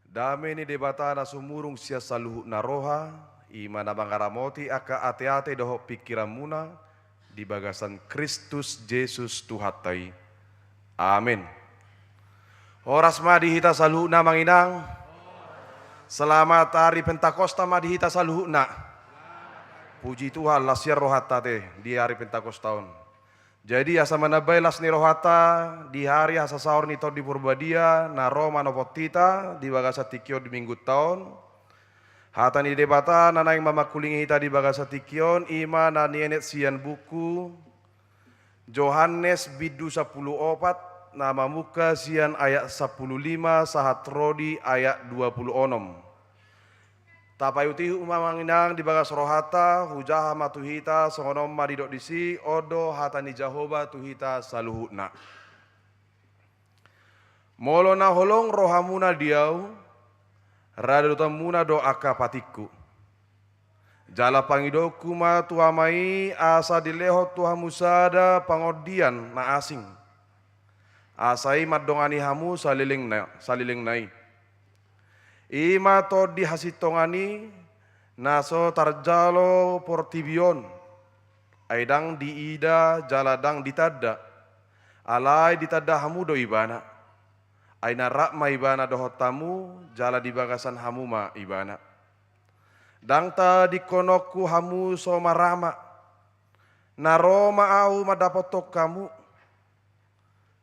Dame ni Debata na sumurung sian saluhutna roha, i ma na mangaramoti angka ateate dohot pingkiranmuna di bagasan Kristus Jesus Tuhanta i. Amen. Horas ma di hita saluhutna, Amang Inang. Selamat ari Pentakosta ma di hita saluhutna. Puji Tuhan, las sian rohanta ate di ari Pentakosta on. Jadi, asa manambai las ni rohanta di ari hasasaor ni Tondi Porbadia na ro manopot hita di bagasan tingki on di minggunta on, hata ni Debata na naeng mamangkulingi hita di bagasan tingki on, i ma na nienet sian buku Johannes bindu sampulu opat, na mamungka sian ayat sampulu lima sahat ro di ayat dua pulu onom. Tapaihutihut ma, Amang Inang, di bagas rohanta, hujaha ma tu hita, songon on ma didok disi: On do hata ni Jahowa tu hita saluhutna. Molo na holong rohamuna di Ahu, radotanmuna do angka patikku. Jala pangidoonku ma tu Ama i, asa dilehon tu hamu sada Pangondian na asing, asa i mandongani hamu salelengna, salelengna i. I ma Tondi hasintongan i, na so tarjalo portibi on, ai ndang diida jala ndang ditanda, alai ditanda hamu do Ibana. Ai na rap ma Ibana dohot hamu, jala di bagasan hamu ma Ibana. Ndang tadingkononku hamu so marama, na ro ma Ahu mandapothon hamu.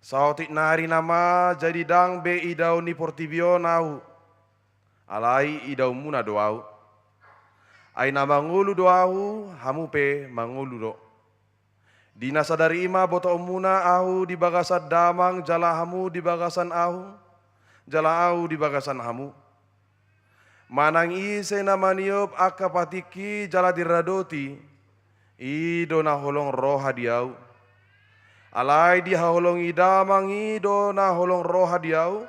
Saotik nari nama jadi ndang be idaon ni portibi on Ahu, alai idaonmuna do Ahu. Ai na mangolu do Ahu, hamu pe mangolu do. Di na sadari i ma botoonmuna Ahu di bagasan Damang, jala hamu di bagasan Ahu, jala Ahu di bagasan hamu. Manang ise na maniop angka patikki jala diradoti, i do na holong roha di Ahu. Alai dihaholongi Damang i do na holong roha di Ahu,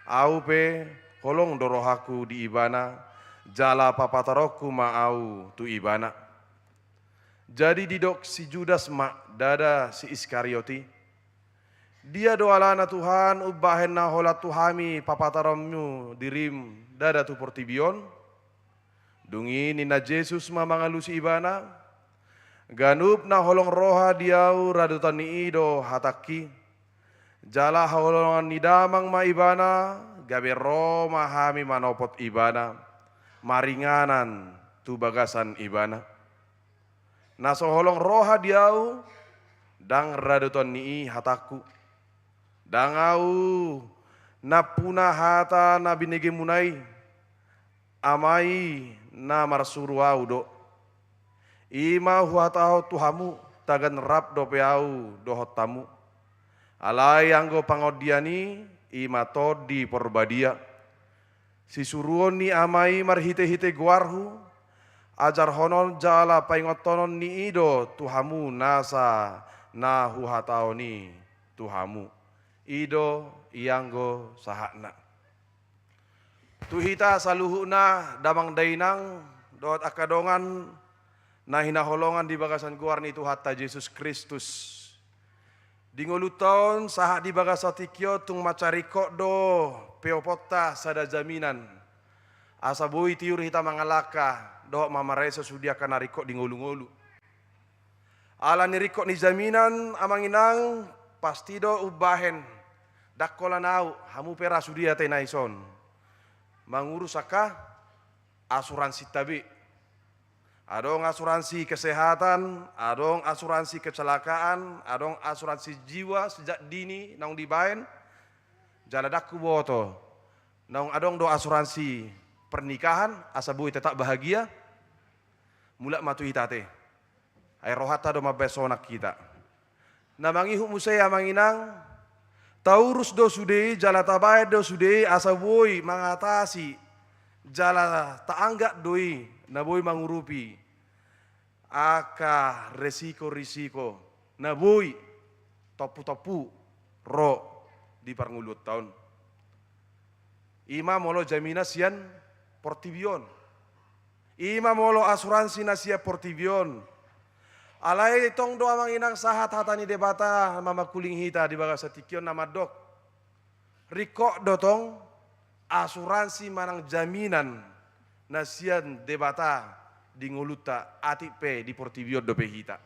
Ahu pe holong do rohangku di Ibana, jala papataronku ma Ahu tu Ibana. Jadi didok si Judas ma, ndada si Iskariot i: Dia do alana, Tuhan, umbahen na holan tu hami papataronmu dirim, ndada tu portibi on? Dung i ninna Jesus ma mangalusi ibana: Ganup na holong roha di Ahu radotan ni i do hatangki. Jala haholongan ni Damang ma Ibana, gabe ro ma hami manopot Ibana, maringanan tu bagasan Ibana. Na so holong roha di Ahu, ndang radotan ni i hatangku. Ndang Ahu nampuna hata na binegemuna i, Ama i na marsuru Ahu do. I ma huhatahon tu hamu, tagan rap dope Ahu dohot hamu. Alai anggo Pangondian i, i ma Tondi Porbadia, sisuruon ni Ama i marhitehite goarhu, ajarhonon jala paingothonon ni i do tu hamu nasa na huhatahon i tu hamu. I do ianggo sahatna. Tu hita saluhutna, damang dainang dohot angka dongan na hinaholongan di bagasan goar ni Tuhanta Jesus Kristus. Di ngolunta on sahat di bagasan tingki on tung mansai ringkot do peoponta sada jaminan, asa boi tiur hita mangalangka dohot mamarese sude angka na ringkot di ngolungolu. Ala ni ringkot ni jaminan, Amang Inang, pasti do umbahen, ndang holan ahu, hamu pe ra sude ate na dison, mangurus angka asuransinta be. Adong asuransi kesehatan, adong asuransi kecelakaan, adong asuransi jiwa sejak dini naung dibaen. Jala ndang huboto, naung adong do asuransi pernikahan asa boi tetap bahagia? Mulak ma tu hita ate. Ai rohanta do mambaen sonang hita. Na mangihut muse, Amang Inang, taurus do sude i jala tabaen do sude i asa boi mangatasi jala taanggap do i na boi mangurupi angka risiko-risiko na boi tompu-tompu ro di parngoluonta on. I ma molo jaminan sian portibi on. I ma molo asuransi na sian portibi on. Alai tong do amang inang sahat hata ni Debata mamangkuling hita di bagasan tingki on na mandok. Ringkot do tong asuransi manang jaminan na sian Debata di ngolunta atik pe di portibi on dope hita.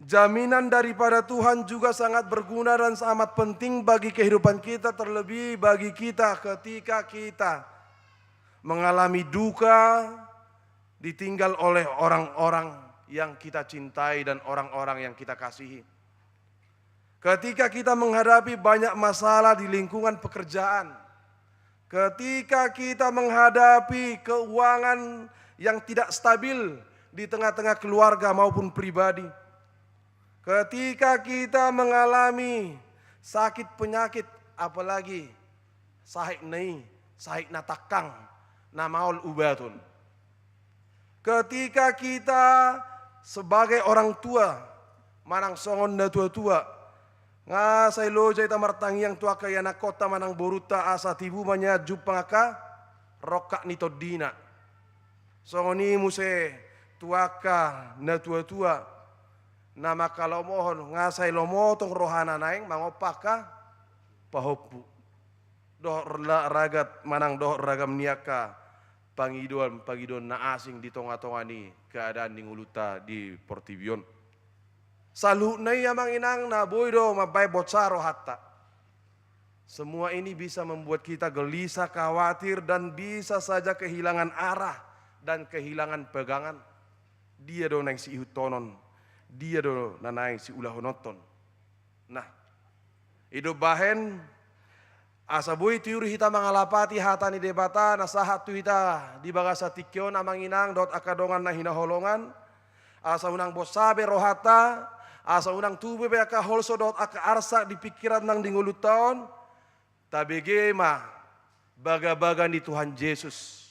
Jaminan daripada Tuhan juga sangat berguna dan sangat penting bagi kehidupan kita, terlebih bagi kita ketika kita mengalami duka, ditinggal oleh orang-orang yang kita cintai dan orang-orang yang kita kasihi. Ketika kita menghadapi banyak masalah di lingkungan pekerjaan, ketika kita menghadapi keuangan yang tidak stabil di tengah-tengah keluarga maupun pribadi, ketika kita mengalami sakit penyakit, apalagi sahit na i, sahit na tangkang, na maol ubaton. Ketika kita sebagai orang tua, manang songon na tua-tua, nga sai loja hita martangiang tu angka ianakhonta manang borunta asa tibu ma nian jumpang angka rongkap ni tondina. Songon i muse tu angka na tua-tua, na mangkalomohon nga sai lomo tong rohana naeng mangompa angka pahompu. Dohot la-, ragat manang dohot ragam ni angka pangidoan-pangidoan na asing di tonga-tonga ni keadaan ni ngolunta di portibi on. Saluhutna i amang inang na boi do mambaen bonsa rohanta. Semua ini bisa membuat kita gelisah, khawatir, dan bisa saja kehilangan arah dan kehilangan pegangan. Dia do naeng siihuthonon, dia do na naeng siulahononton. Nah, i do bahen asa boi tiur hita mangalapati hata ni Debata na sahat tu hita di bagasan tingki on amang inang dohot angka dongan na hinaholongan, asa unang bonsa be rohanta, asa unang tubu be angka holso dohot angka arsak di pingkiran nang di ngolunta on. Tabege ma bagabaga ni Tuhan Jesus.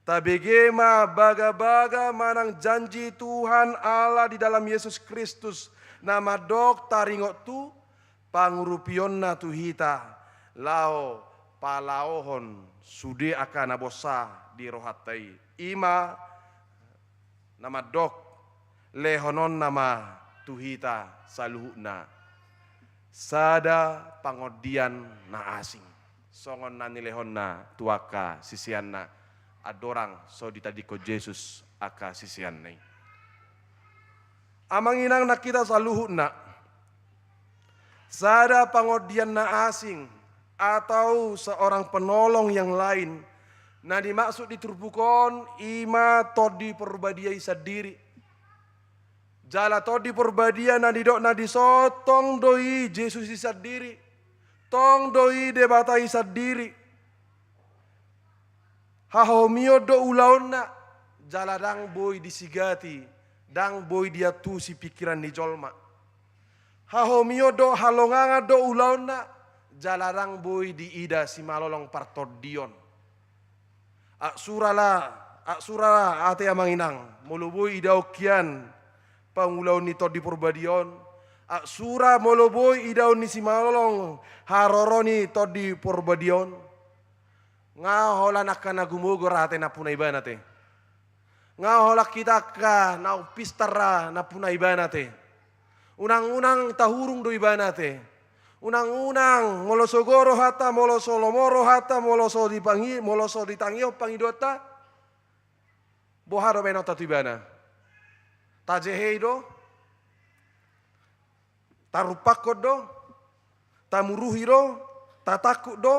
Tabege ma bagabaga manang janji Tuhan Allah di dalam Yesus Kristus, na mandok taringot tu pangurupionna tu hita, laho palaohon sude angka na bonsa di rohanta i. I ma na mandok, lehononna ma tu hita saluhutna sada pangondian na asing, songon na nilehonna tu angka siseanna andorang so ditadingkon Jesus angka siseanna i. Amang inang nang hita saluhutna, sada pangondian na asing atau seorang penolong yang lain na dimaksud di turpuk on i ma Tondi Porbadia i sandiri. Jala Tondi Porbadia na nidokna dison tong do i Jesus i sandiri, tong do i Debata i sandiri. Hahomion do ulaonna, jala ndang boi disigati, ndang boi diantusi pingkiran ni jolma. Hahomion dohot halongangan do ulaonna, jala ndang boi diida simalolong partondion. Aksura la, aksura la ate amang inang, molo boi idaon hian pangulaon ni Tondi Porbadia on, aksura molo boi idaon ni simalolong haroro ni Tondi Porbadia on. Nga holan angka na gumogor ate nampuna ibana te. Nga holan hita angka na umpistar ra nampuna ibana te. Unang-unang tahurung do ibana te. Unang-unang molo so goro hata, molo so lomo rohanta, molo so dipangi-, molo so ditangihon pangidoanta. Boha do baenonta tu ibana? Tajehei do? Tarumpakkon do? Tamuruhi do? Tatangkup do?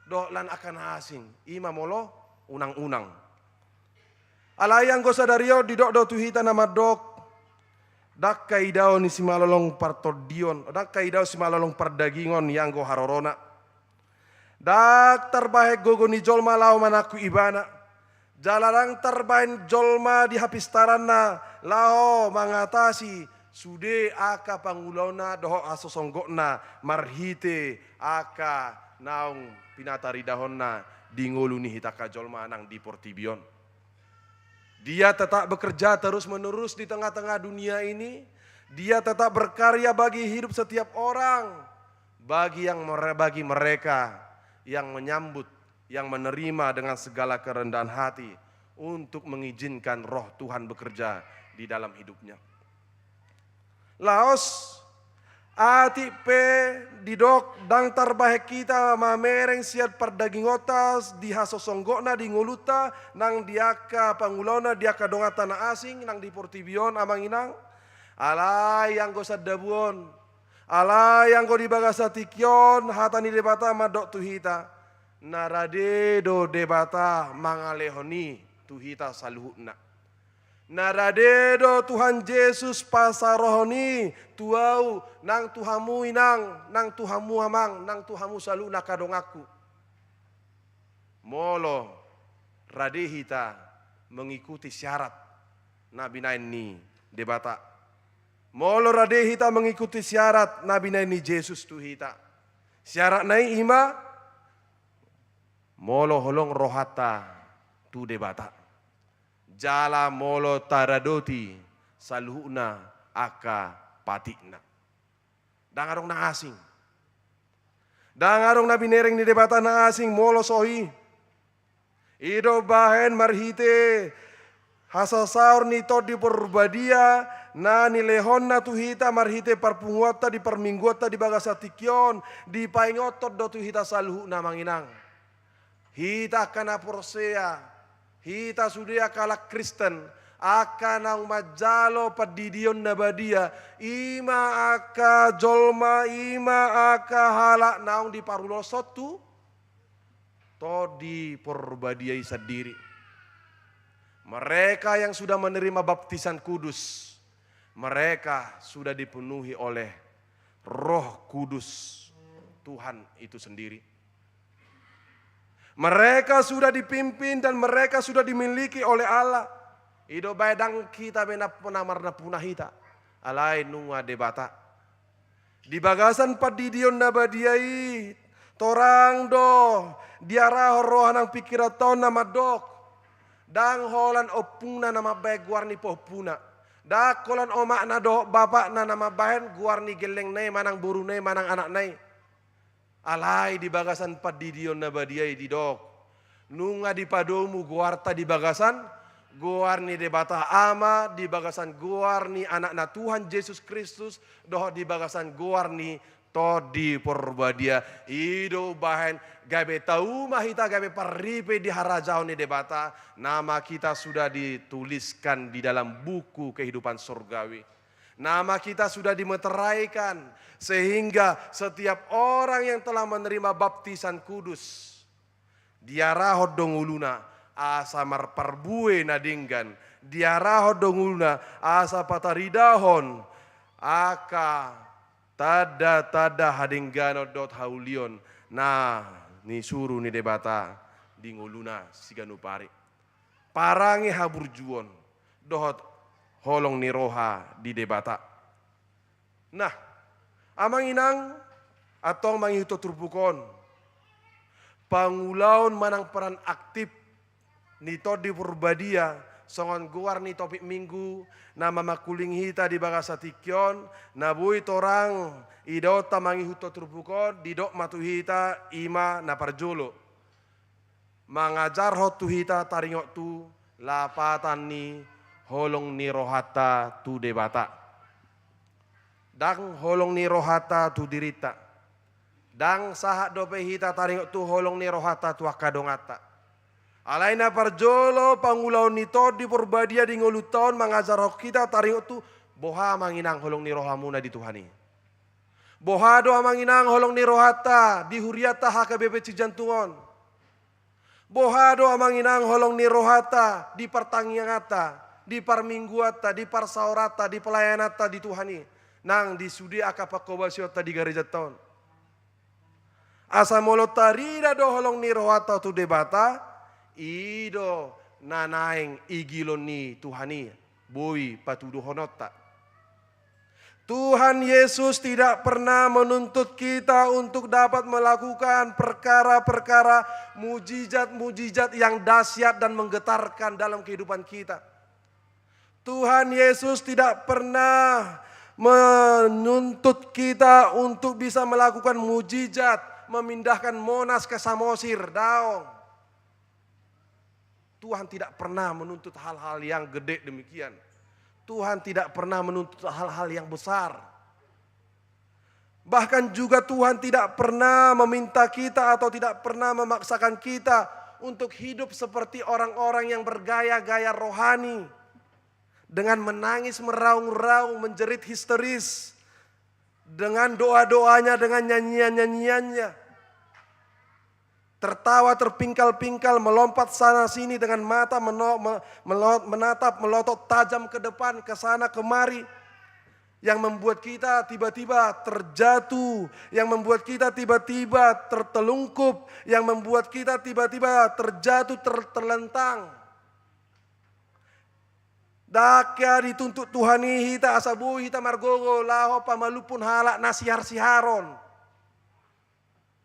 Dohot lan angka na asing, i ma molo unang-unang. Alai anggo sadari on didok do tu hita na mandok, ndang haidaon ni simalolong partondion, ndang haidaon simalolong pardagingon i anggo harorona. Ndang tarbahen gogo ni jolma laho manangkup ibana. Jala ndang tarbahen jolma di hapistaranna laho mangatasi sude angka pangulaonna dohot hasonggotna marhite angka naung pinataridahonna di ngolu ni hita angka jolma nang di portibi on. Dia tetap bekerja terus-menerus di tengah-tengah dunia ini. Dia tetap berkarya bagi hidup setiap orang. Bagi yang mere-, bagi mereka yang menyambut, yang menerima dengan segala kerendahan hati untuk mengizinkan Roh Tuhan bekerja di dalam hidupnya. Laos, atik pe didok ndang tarbahen hita mamereng sian pardagingonta di hasonggotna di ngolunta, nang di angka pangulaonna di angka donganta na asing nang di portibi on, amang inang. Alai anggo sandabuon, alai anggo di bagasan tingki on, hata ni Debata mandok tu hita, na rade do Debata mangalehon i tu hita saluhutna. Na rade do Tuhan Jesus pasarohon i tu ahu, nang tu hamu inang, nang tu hamu amang, nang tu hamu saluhutna angka donganku. Molo rade hita mengikuti syarat na binahen ni Debata. Molo rade hita mengikuti syarat na binahen ni Jesus tu hita. Syaratna i ima, molo holong rohanta tu Debata. Jala molo taradoti saluhutna angka patikna. Ndang adong na asing. Ndang adong na binereng ni Debata na asing molo so i. I do bahen marhite hasasaor ni Tondi Porbadia na nilehonna tu hita marhite parpunguanta di parmingguanta di bagasan tingki on, dipaingothon do tu hita saluhutna, amang inang. Hita angka na porsea, hita sude angka halak Kristen, angka naung manjalo pandidion na badia, ima angka jolma, ima angka halak naung diparuloshon tu Tondi Porbadia i sandiri. Mereka yang sudah menerima baptisan kudus, mereka sudah dipenuhi oleh Roh Kudus Tuhan itu sendiri. Mereka sudah dipimpin dan mereka sudah dimiliki oleh Allah. I do bahen ndang hita be na, na marnampuna hita. Alai nunga Debata. Di bagasan pandidion na badia i, torang do diarahon roha nang pingkiranta on na mandok. Ndang holan ompungna na mambahen goar ni pahompuna. Ndang holan omakna dohot bapakna na mambahen goar ni gellengna i manang boruna i manang anakna i. Alai di bagasan pandidion na badia i didok, nunga dipadomu goarta di bagasan goar ni Debata Ama, di bagasan goar ni Anakna Tuhan Jesus Kristus, dohot di bagasan goar ni Tondi Porbadia. I do umbahen gabe tau ma hita gabe parripe di harajaon ni Debata, nama kita sudah dituliskan di dalam buku kehidupan surgawi. Nama kita sudah dimeteraikan, sehingga setiap orang yang telah menerima baptisan kudus, diarahon do ngoluna asa marparbue na denggan, diarahon do ngoluna asa pataridahon angka tanda-tanda hadengganon dohot haulion na nisuru ni Debata di ngoluna siganup ari. Parange haburjuon dohot holong ni roha di Debata. Nah, amang inang, antong mangihuthon turpuk on, pangulaon manang peran aktif ni Tondi Porbadia songon goar ni topik minggu na mamangkuling hita di bagasan tingki on, na boi torang idaonta mangihuthon turpuk on, didok ma tu hita ima na parjolo. Mangajarhon tu hita taringot tu lapatan ni holong ni rohanta tu Debata. Ndang holong ni rohanta tu dirinta. Ndang sahat dope hita taringot tu holong ni rohanta tu angka donganta. Alai na parjolo pangulaon ni Tondi Porbadia di ngolunta on mangajarhon hita taringot tu boha amang inang holong ni rohamuna di Tuhan i. Boha do amang inang holong ni rohanta di hurianta H K B P Cijantung on. Boha do amang inang holong ni rohanta di partangianganta, di parmingguanta, di parsaoranta, di pelayananta di Tuhan i, nang di sude angka pangkobasionta di garejanta on. Asa molo tarida do holong ni rohanta tu Debata, i do na naeng igilon ni Tuhan i, boi patuduhononta. Tuhan Yesus tidak pernah menuntut kita untuk dapat melakukan perkara-perkara mujizat-mujizat yang dahsyat dan menggetarkan dalam kehidupan kita. Tuhan Yesus tidak pernah menuntut kita untuk bisa melakukan mujizat, memindahkan Monas ke Samosir, daong. Tuhan tidak pernah menuntut hal-hal yang gede demikian. Tuhan tidak pernah menuntut hal-hal yang besar. Bahkan juga Tuhan tidak pernah meminta kita atau tidak pernah memaksakan kita untuk hidup seperti orang-orang yang bergaya-gaya rohani, dengan menangis meraung-raung, menjerit histeris, dengan doa-doanya, dengan nyanyian-nyanyiannya. Tertawa terpingkal-pingkal, melompat sana sini dengan mata meno-, me-, melo-, menatap, melotot tajam ke depan, ke sana kemari, yang membuat kita tiba-tiba terjatuh, yang membuat kita tiba-tiba tertelungkup, yang membuat kita tiba-tiba terjatuh ter-, terlentang. Ndang hea dituntut Tuhan i hita asa boi hita margogo laho pamalumhon halak na sihar-siharon.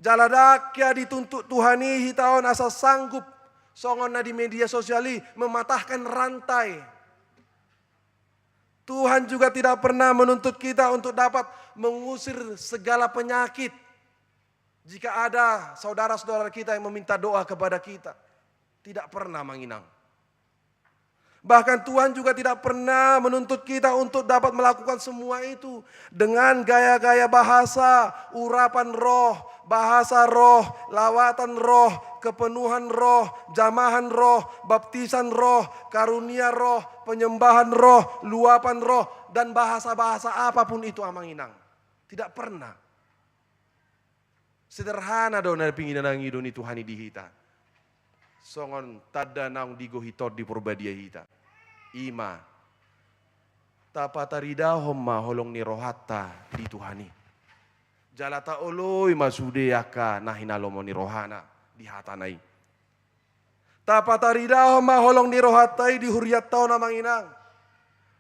Jala ndang hea dituntut Tuhan i hita on asa sanggup songon na di media sosial i mematahkan rantai. Tuhan juga tidak pernah menuntut kita untuk dapat mengusir segala penyakit jika ada saudara-saudara kita yang meminta doa kepada kita. Tidak pernah, Amang Inang. Bahkan Tuhan juga tidak pernah menuntut kita untuk dapat melakukan semua itu dengan gaya-gaya bahasa, urapan roh, bahasa roh, lawatan roh, kepenuhan roh, jamahan roh, baptisan roh, karunia roh, penyembahan roh, luapan roh, dan bahasa-bahasa apapun itu, Amang Inang. Tidak pernah. Sederhana do na pinangido ni Tuhan i di hita. Songon tanda naung digohi Tondi Porbadia hita. I ma, tapataridahon ma holong ni rohanta di Tuhan i. Jala taoloi ma sude angka na hinalomo ni rohana di hatana i. Tapataridahon ma holong ni rohanta i di hurianta on, Amang Inang.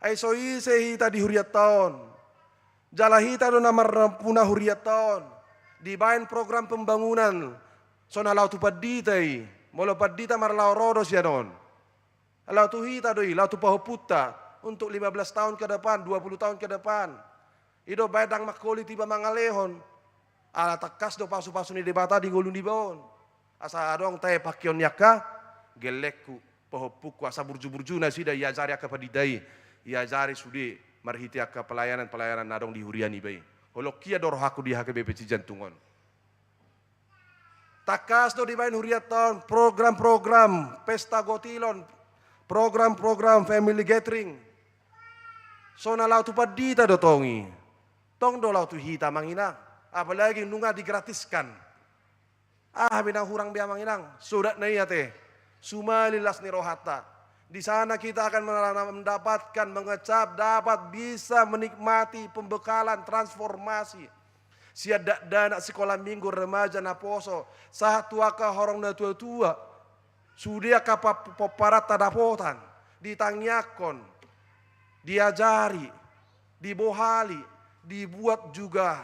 Ai so ise hita di hurianta on. Jala hita do na marnampuna hurianta on. Dibaen program pembangunan. So na laho tu pandita i. Molo pandita marlaho ro do sian on. Laho tu hita do i, laho tu pahompunta. Untuk lima belas tahun ke depan, dua puluh tahun ke depan. I do baen ndang mangkolit iba mangalehon. Ala tangkas do pasu-pasu ni Debata di ngolu niba on. Asa adong tahe pangkeon ni angka gellengku, pahompungku, asa burju-burju nasida iajari angka pandita i, iajari sude marhite angka pelayanan-pelayanan na adong di huria niba i. Holong hea do rohangku di H K B P Cijantung on. Tangkas do dibaen hurianta on program-program pesta gotilon, program-program family gathering. So na laho tu pandita do tong i. Tong do laho tu hita, Amang Inang. Apalagi nunga digratiskan. Aha be na hurang be, Amang Inang? Sodatna i ate. Sumali las ni rohanta. Di sana kita akan mena-, mendapatkan, mengecap, dapat bisa menikmati pembekalan transformasi. Sian dakdanak sikola minggu, remaja, naposo, sahat tu angka horong na tua-tua. Sude angka pap-, pomparanta dapotan, ditangiangkon, diajari, dibohali, dibuat juga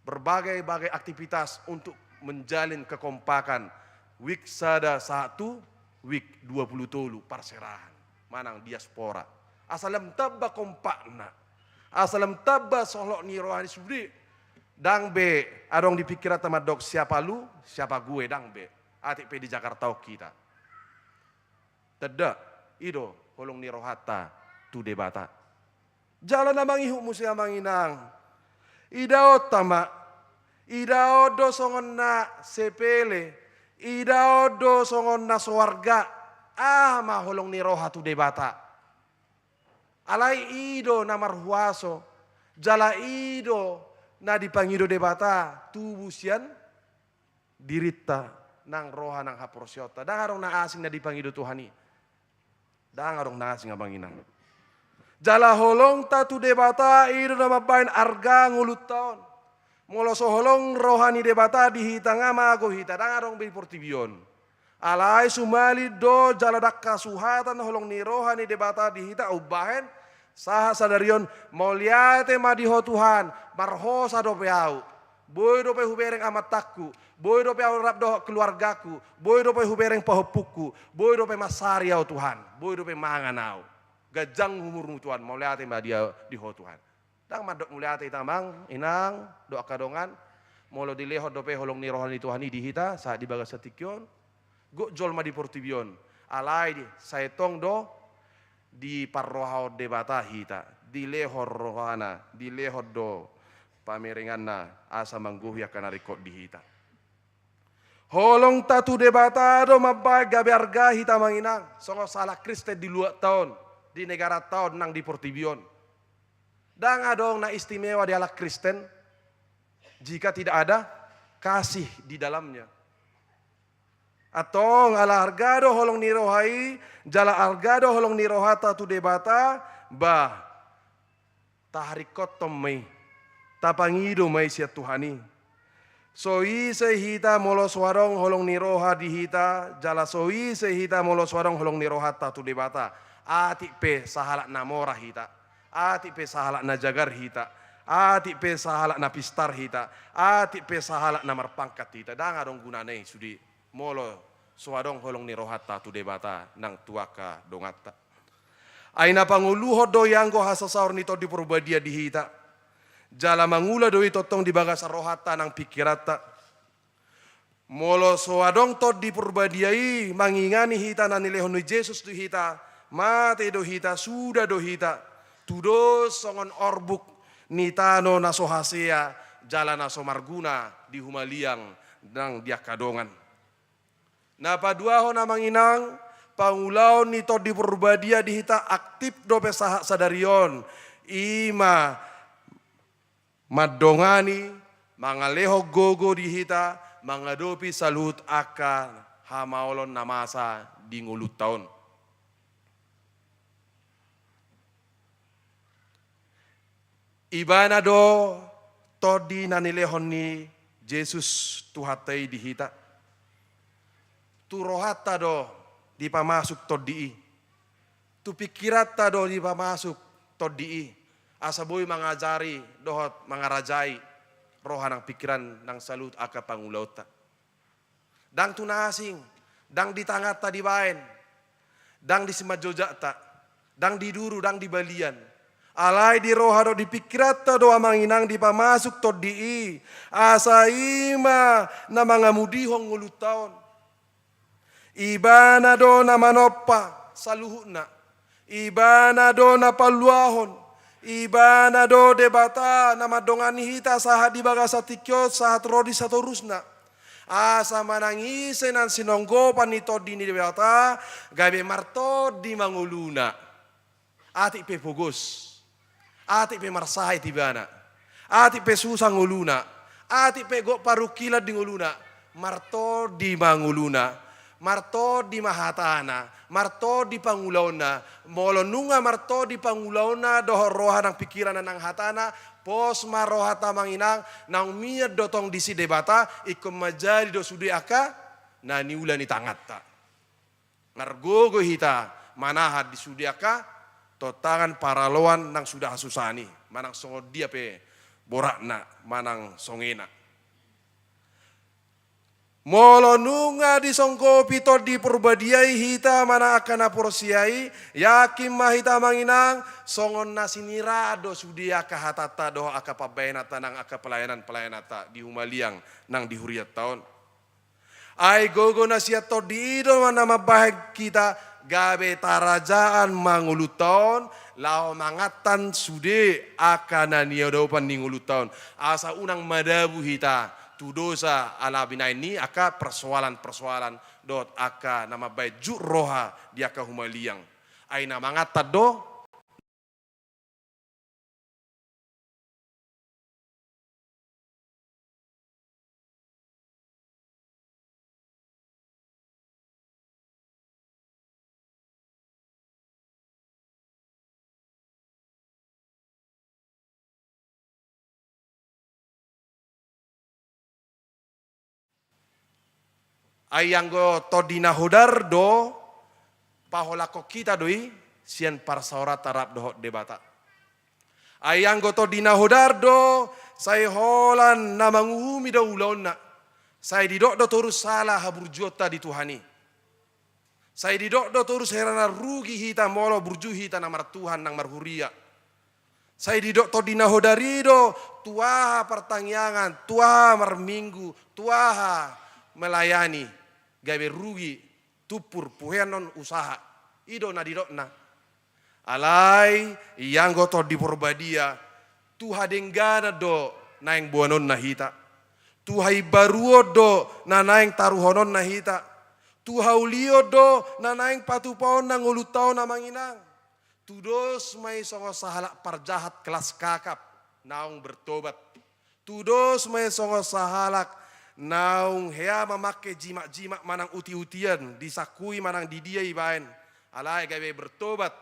berbagai-bagai aktivitas untuk menjalin kekompakan. Week sada sahat tu week dua puluh tolu parserahan. Manang diaspora. Asa lam tamba kompakna. Asa lam tamba holong ni roha ni sude. Ndang be adong di pikiranta mandok siapa lu, siapa gue, ndang be. Atik pe di Jakarta on hita. Tanda, i do holong ni rohanta tu Debata. Jala na mangihut muse, Amang Inang. Idaonta ma. Idaon do songon na sepele. Idaon do songon na soarga. Aha ma holong ni roha tu Debata. Alai i do na marhuaso. Jala i do na dipangido Debata. Tubu sian dirinta nang roha nang haporseaonta. Ndang adong na asing na dipangido Tuhan i. Ndang adong na asing, Amang Inang. Jala holongta tu Debata i do na mambaen arga ngolunta on. Molo so holong roha ni Debata di hita, nga mago hita, ndang adong be di portibi on. Alai sumali do jala ndang hasuhatan holong ni roha ni Debata di hita umbahen sahat sadari on. Mauliate ma di Ho Tuhan, marhosa dope ahu. Boi dope hubereng amantangku, boi dope ahu rap dohot keluargaku, boi dope hubereng pahompungku, boi dope mansari ahu Tuhan, boi dope mangan ahu. Ganjang umurmu Tuhan, mauliate ma di, di Ho Tuhan. Ndang mandok mauliate hita, Amang Inang, dohot angka dongan, molo dilehon dope holong ni roha ni Tuhan i di hita sahat di bagasan tingki on. Gok jolma di portibi on, alai di, sai tong do Diparrohahon Debata hita, dilehon rohana, dilehon do pamerenganna asa manggohi angka na ringkot di hita. Holongta tu Debata do mambahen gabe arga hita amang inang, songon sahalak Kristen di luatta on, di negaranta on nang di portibi on. Ndang adong na istimewa di halak Kristen jika tidak ada kasih di dalamnya. Antong ala arga do holong ni roha i, jala arga do holong ni rohanta tu Debata, bah, taharingkothon ma i, tapangido ma i sian Tuhan i. So ise hita molo so adong holong ni roha di hita, jala so ise hita molo so adong holong ni rohanta tu Debata. Atik pe sahalak na mora hita, atik pe sahalak na jagar hita, atik pe sahalak na pistar hita, atik pe sahalak na marpangkat hita, ndang adong gunana i sude molo so adong holong ni rohanta tu Debata nang tu angka donganta. Ai na pangoluhon do i anggo hasasaor ni Tondi Porbadia di hita. Jala mangula do i tongtong di bagasan rohanta nang pingkiranta. Molo so adong Tondi Porbadia i mangingani hita na nilehon ni Jesus tu hita, mate do hita, suda do hita, tudos songon orbuk ni tano na so hasea, jala na so marguna di humaliang nang di angka dongan. Na paduahon amang inang, pangulaon ni Tondi Porbadia di hita aktif dope sahat sadari on, i ma mandongani, mangalehon gogo di hita, mangadopi saluhut angka hamaolon na masa di ngolunta on. Ibana do Tondi na nilehon ni Jesus Tuhanta i di hita. Tu rohanta do dipamasuk Tondi i. Tu pingkiranta do dipamasuk Tondi i. Asa boi mangajari dohot mangarajai roha nang pingkiran nang saluhut angka pangulaonta. Ndang tu na asing, ndang di tanganta dibaen, ndang di simanjojakta, ndang di duru, ndang di balian. Alai di roha dohot di pingkiranta do amang inang dipamasuk Tondi i, asa i ma na mangamudihon ngolunta on. Ibana do na manompa saluhutna. Ibana do na paluahon. Ibana do Debata na mandongani hita sahat di bagasan tingki on sahat ro di satorusna. Asa manang ise na sinonggopan ni Tondi ni Debata, gabe martondi ma ngoluna. Atik pe pogos, atik pe marsahit ibana, atik pe susa ngoluna, atik pe gok parungkilon di ngoluna, martondi ma ngoluna, martondi ma hatana, martondi pangulaonna. Molo nunga martondi pangulaonna dohot roha nang pingkiranna nang hatana, pos ma rohanta amang inang, naung mian do tong disi Debata, ingkon manjadi do sude angka na niula ni tanganta. Margogo hita manahan di sude angka tontangan paraloan nang suda hasusahan i, manang songon dia pe boratna manang songena. Molo nunga disonggopi Tondi Porbadia i hita manang angka na porsea i, yakin ma hita amang inang, songon na siniraan do sude angka hatanta dohot angka pambahenanta nang angka pelayanan-pelayananta di humaliang nang di hurianta on. Ai gogo na sian Tondi i do na mambahen hita gabe tarajaan ma ngolunta on, laho mangantan sude angka na niadopan ni ngolunta on. Asa unang madabu hita tu dosa ala binahen ni angka persoalan-persoalan dohot angka na mambahen jut roha di angka humaliang. Ai na mangantan do. Ai anggo tondi na hodar do, paholangkon hita do i sian parsaoranta rap dohot Debata. Ai anggo tondi na hodar do, sai holan na manguhumi do ulaonna. Sai didok do torus sala haburjuonta di Tuhan i. Sai didok do torus hera na rugi hita molo burju hita na martuhan nang marhuria. Sai didok tondi na hodar i do, tu aha partangiangan, tu aha marminggu, tu aha melayani, gabe rugi, tumpur, puhean on usaha. I do na didokna. Alai ianggo Tondi Porbadia, tu hadengganan do naeng boanonna hita. Tu haimbaruon do na naeng taruhononna hita. Tu haulion do na naeng patupaonna ngolunta on, amang inang. Tudos ma i songon sahalak parjahat kelas kakap naung bertobat. Tudos ma i songon sahalak naung hea mamangke jimakjimak manang utiutian, disangkui manang di dia ibaen, alai gabe bertobat.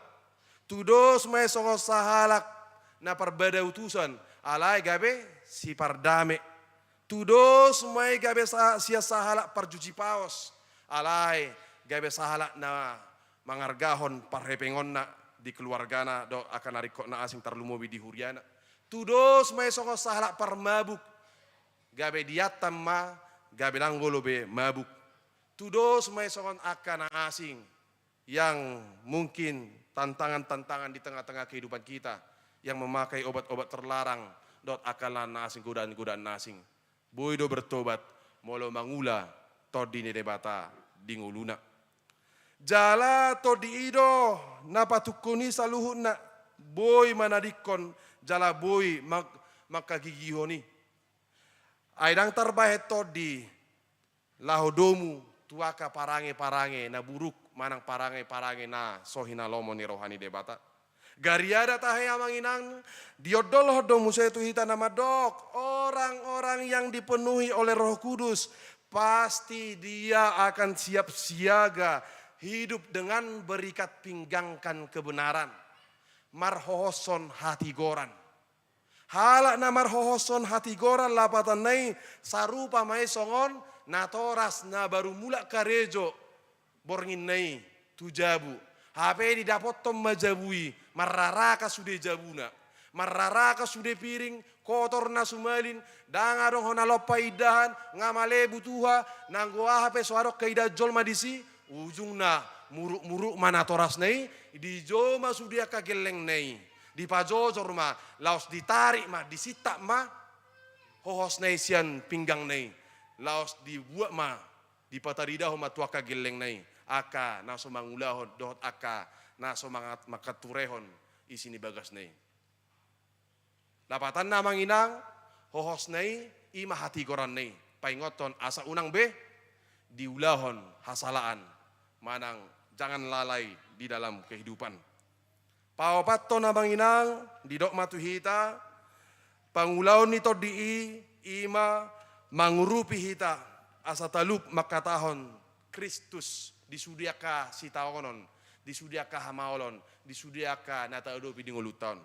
Tudos ma i songon sahalak na parbada utusan, alai gabe sipardame. Tudos ma i gabe sa-, sian sahalak parjuji paos, alai gabe sahalak na mangargahon parhepengonna di keluargana dohot angka na ringkot na asing, tarlumobi di huriana. Tudos ma i songon sahalak parmabuk, gabe diattan ma, gabe ndang olo be mabuk. Tudos ma i songon angka na asing, yang mungkin tantangan-tantangan di tengah-tengah kehidupan kita, yang memakai obat-obat terlarang, dohot angka na asing, godaan-godaan na asing. Boi do bertobat, molo mangula Tondi ni Debata di ngoluna. Jala Tondi i do na patungkon i saluhutna, boi manadingkon, jala boi mang-, mangkagigihon i. Ai ndang tarbahen Tondi laho domu tu angka parange-parange na buruk, manang parange-parange na so hinalomo ni roha ni Debata. Gariada tahe, amang inang, diondolhon do muse tu hita na mandok, orang-orang yang dipenuhi oleh Roh Kudus, pasti dia akan siap siaga, hidup dengan berikat pinggangkan kebenaran. Marhohoshon hatigoran. Halak na marhohoshon hatigoran lapatanna i, sarupa ma i songon natoras na baru mulak karejo bornginna i tu jabu. Hape didapothon ma jabu i, marraraka sude jabuna. Marraraka sude piring, kotor na sumalin, ndang adong hona lompa indahan, nga malebu tuha, nanggo aha pe so adong kaidahan jolma disi, ujungna muruk-muruk ma natorasna i, dijou ma sude angka gellengna i. Dipajojor ma, laos ditarik ma, disintap ma hohosna i sian pinggangna i, laos dibuat ma, dipataridahon ma tu angka gellengna i, angka na so mangulahon, dohot angka na so mangat-, mangkaturehon isi ni bagasna i. Lapatanna, amang inang, hohosna i, i ma hatigoranna i, paingothon asa unang be diulahon hasalaan, manang jangan lalai di dalam kehidupan. Paopathon, amang inang, didok ma tu hita, pangulaon ni Tondi i, i ma mangurupi hita asa talup mangkatahon Kristus di sude angka sitaonon, di sude angka hamaolon, di sude angka na taadopi di ngolunta on.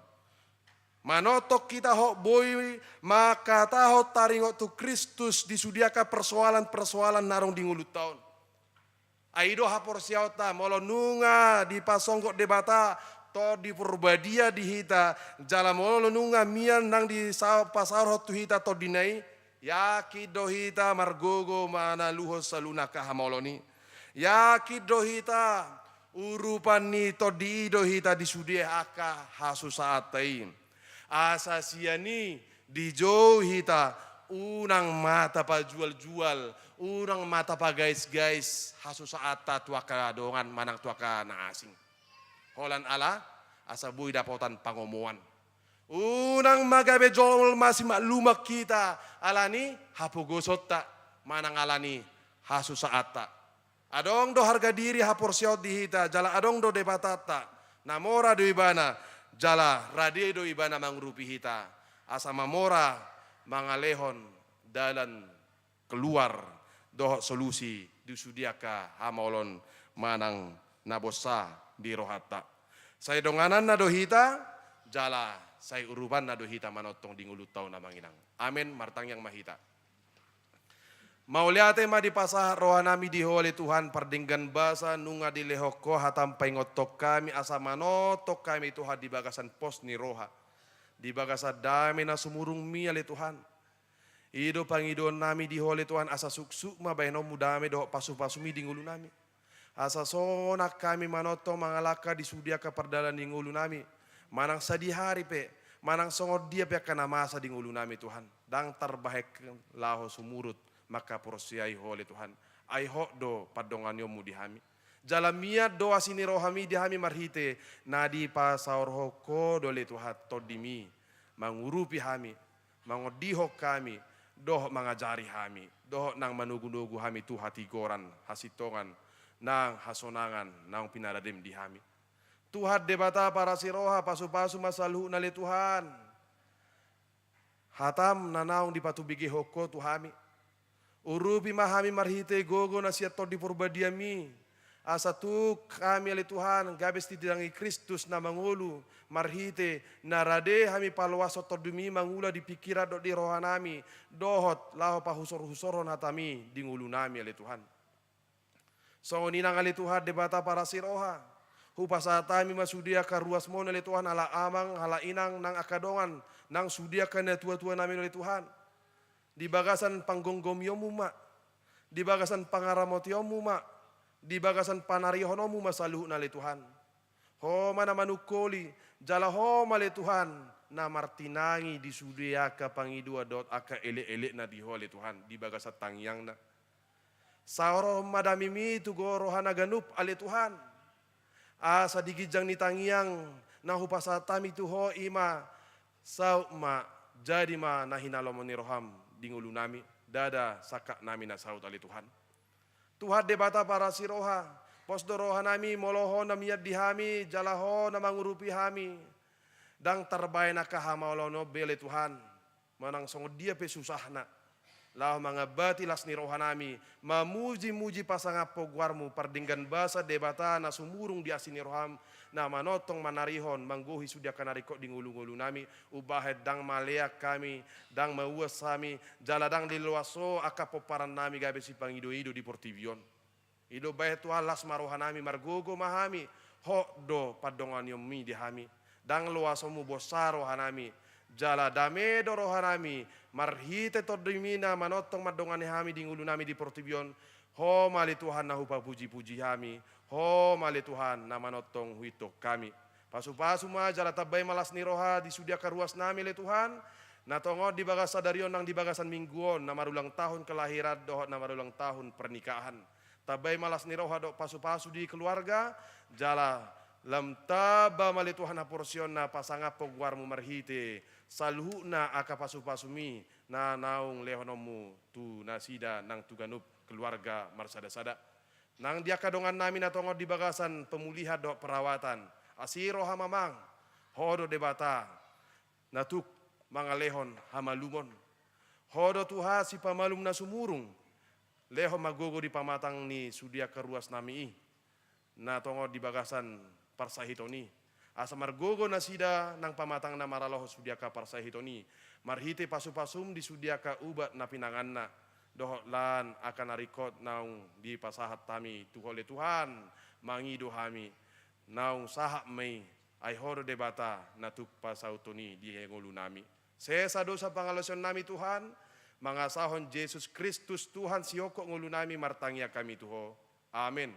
Manongtong hita hot boi mangkatahon taringot tu Kristus di sude angka persoalan-persoalan na adong di ngolunta on. Ai i do haporseaonta, molo nunga dipasonggot Debata Tondi Porbadia di hita, jala molo nunga mian nang di sa-, pasaorhon tu hita Tondina i, yakin do hita margogo manaluhon saluhutna angka hamaolon i. Yakin do hita, urupan ni Tondi i do hita di sude angka hasusaanta i. Asa sian i dijou hita, unang ma tapajual-jual, unang ma tapagais-gais hasusaanta tu angka dongan manang tu angka na asing. Holan ala, asa boi dapotan pangomoan. Unang ma gabe jolma simaklumak hita ala ni hapogosonta, manang ala ni hasusaanta. Adong do harga diri haporseaon di hita, jala adong do Debatanta, na mora do Ibana, jala rade do Ibana mangurupi hita, asa mamora mangalehon dalan keluar dohot solusi di sude angka hamaolon manang na bonsa di rohanta. Sai dongananna do hita, jala sai urupanna do hita manongtong di ngolunta on, amang inang. Amen, martangiang ma hita. Mauliate ma dipasahat rohanami di Ho ale Tuhan, pardenggan basa nunga dilehon Ho hataM paingothon hami asa manongtong hami Tuhan di bagasan pos ni roha, di bagasan dame na sumurung-Mi ale Tuhan. I do pangidoannami di Ho ale Tuhan, asa suksuk ma bahenonMu dame dohot pasu-pasuMi di ngolunami. Asa sonang hami manongtong mangalangka di sude angka pardalanan ni ngolunami. Manang sadihari pe, manang songon dia pe angka na masa di ngolunami Tuhan, ndang tarbahen laho sumurut mangkaporseai Ho ale Tuhan. Ai hot do pandonganionMu di hami. Jala mian do asi ni rohami di hami marhite na dipasaorhon Ho do ale Tuhan Tondimi, mangurupi hami, mangondihon hami, dohot mangajari hami, dohot nang manogunogu hami tu hatigoran, hasintongan, nang hasonangan naung pinaradem di hami. Tuhan Debata parasi roha, pasupasu ma saluhutna ale Tuhan. Hatam na naung dipatubegehon Ho tu hami. Urupi ma hami marhite gogo na sian Tondi Parbadiami. Asa tuk hami ale Tuhan, gabe sitindangi Kristus na mangolu, marhite na rade hami paloashon Tondimi mangula di pingkiran dohot di rohanami, dohot laho pahusorhusorhon hatami di ngolunami ale Tuhan. Songon i nang ale Tuhan Debata parasi roha. Hupasahat hami ma sude angka ruasmon ale Tuhan, halak amang, halak inang, nang angka dongan, nang sude angka natuatuanami ale Tuhan. Di bagasan panggomgomionmu ma, di bagasan pangaramotionmu ma, di bagasan panarihononmu ma saluhutna ale Tuhan. Ho ma na manungkoli, jala Ho ma ale Tuhan, na martinangi di sude angka pangidoan dohot angka elekelekna di Ho ale Tuhan, di bagasan tangiangna. Saorhon ma damemi tu rohana ganup ale Tuhan. Asa di ginjang ni tangiang na hupasahat hami tu Ho i ma, saut ma, jadi ma na hinalomoan ni roham di ngolunami, ndada sangkapnami na saut ale Tuhan. Tuhan Debata parasi roha, pos do rohanami molo Ho na mian di hami, jala Ho na mangurupi hami. Ndang tarbaen angka hamaolon on be ale Tuhan, manang songon dia pe susahna, laho mangambati las ni rohanami, mamujimuji pasangaphon goarmu, pardenggan basa Debata na sumurung di asi ni roham, na manongtong manarihon manggohi sude angka na ringkot di ngolungolunami. Umbahen ndang malean hami, ndang mauas hami, jala ndang diloas Ho angka pomparan nami gabe sipangidoido di portibi on. I do umbahen Tuhan, las ma rohanami, margogo ma hami, hot do pandonganionmi di hami. Ndang loasonmu bosa rohanami, jala dame do rohanami, marhite Tondimi na manongtong mandongani hami di ngolunami di portibi on. Ho ma ale Tuhan na hupapujipuji hami, Ho ma ale Tuhan na manongtong huihuthon hami. Pasupasu ma jala tambai ma las ni roha di sude angka ruasnami ale Tuhan, na tongon di bagas sadari on nang di bagasan minggu on, na marulang tahun kelahiran dohot na marulang tahun pernikahan. Tambai ma las ni roha dohot pasupasu di keluarga, jala lam tamba ma ale Tuhan haporseaonna pasangaphon goarmu marhite saluhutna angka pasupasumi na naung lehononmu tu nasida nang tu ganup keluarga marsadasada. Nang di angka dongannami na tongon di bagasan pemulihan dohot perawatan, asi roham amang, Ho do Debata na tuk mangalehon hamalumon. Ho do Tuhan sipamalum na sumurung, lehon ma gogo di pamatang ni sude angka ruasnami i na tongon di bagasan parsahiton i. Asa margogo nasida nang pamatangna maralohon sude angka parsahiton i, marhite pasupasum di sude angka ubat na pinanganna, dohot lan angka na ringkot naung dipasahat hami tu Ho ale Tuhan, mangido hami, naung sahat ma i, ai Ho do Debata na tuk pasauthon i di ngolunami. Sesa dosa pangalaosionnami Tuhan, mangasahon Jesus Kristus Tuhan sihophop ngolunami martangiang hami tu Ho. Amen.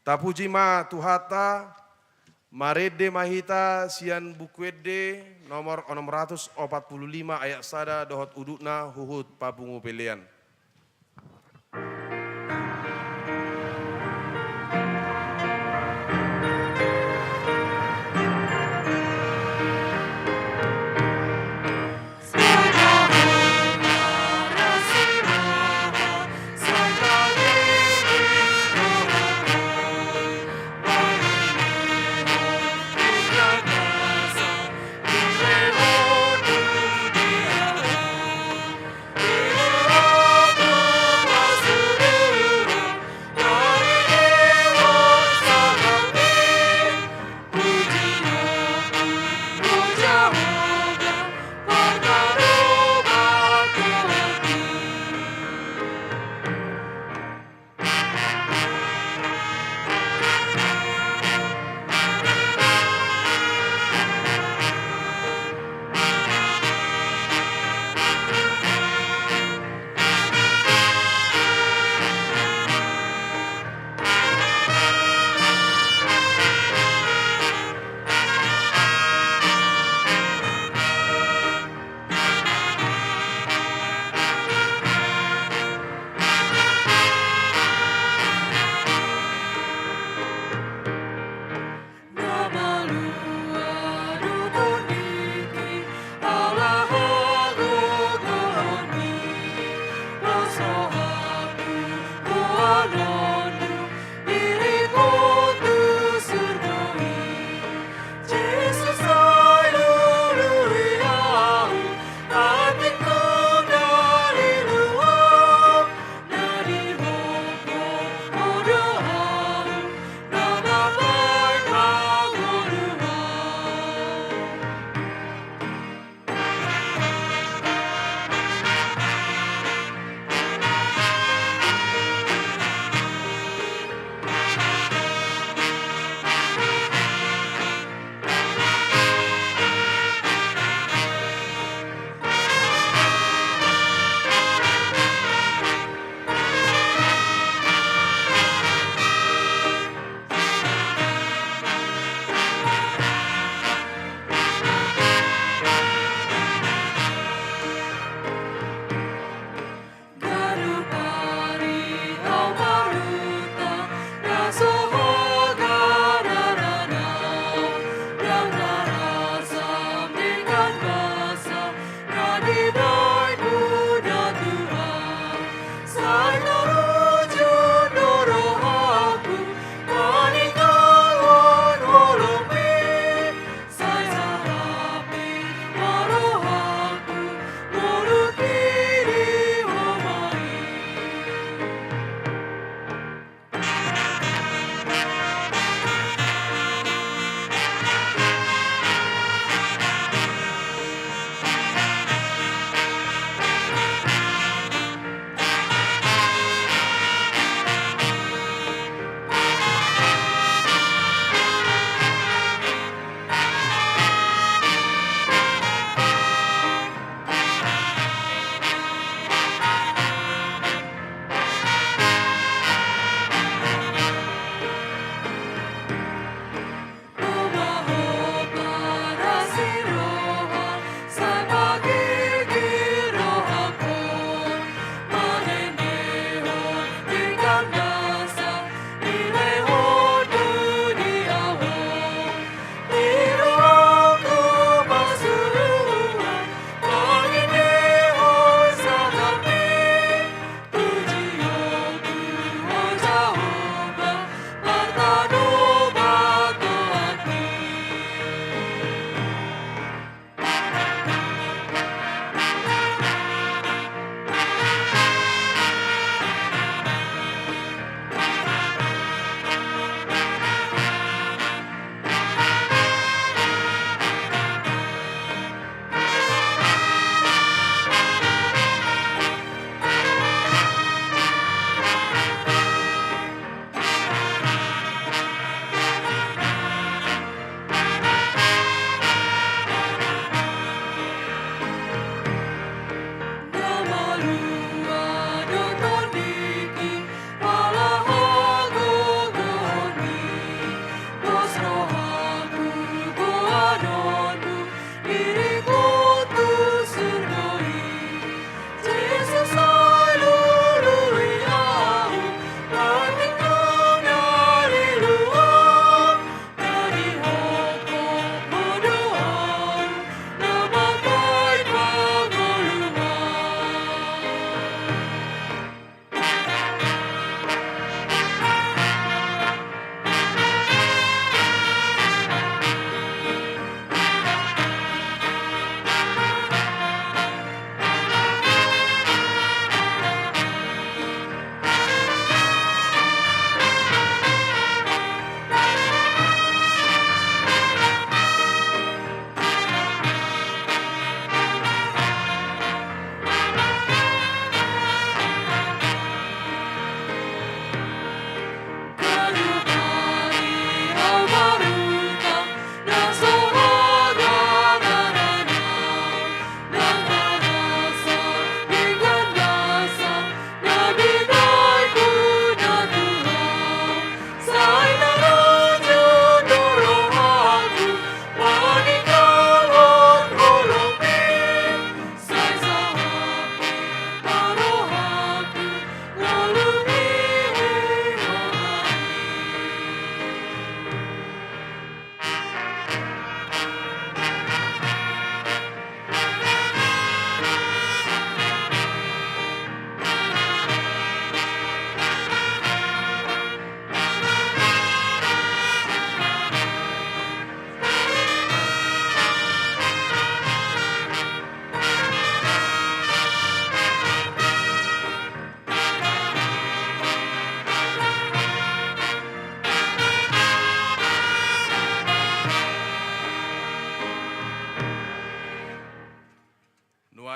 Tapuji ma Tuhanta, marende ma hita sian Buku Ende nomor onom ratus opat pulu lima ayat sada dohot udutna huhut papungu pelean.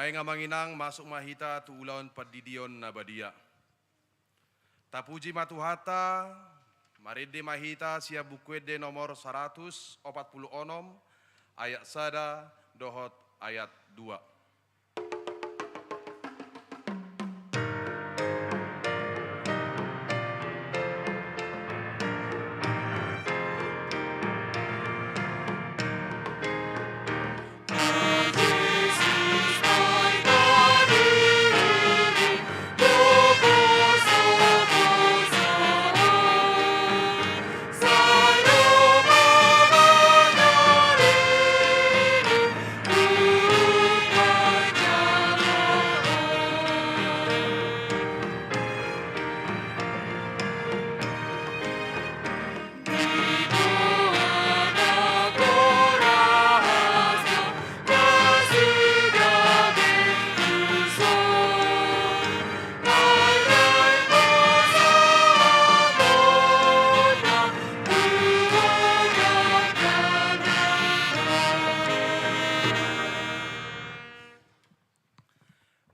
Naeng amang inang, masuk ma hita tu ulaon pandidion na badia. Tapuji ma Tuhanta, marende ma hita sian Buku Ende nomor saratus opat pulu onom, ayat sada dohot ayat dua.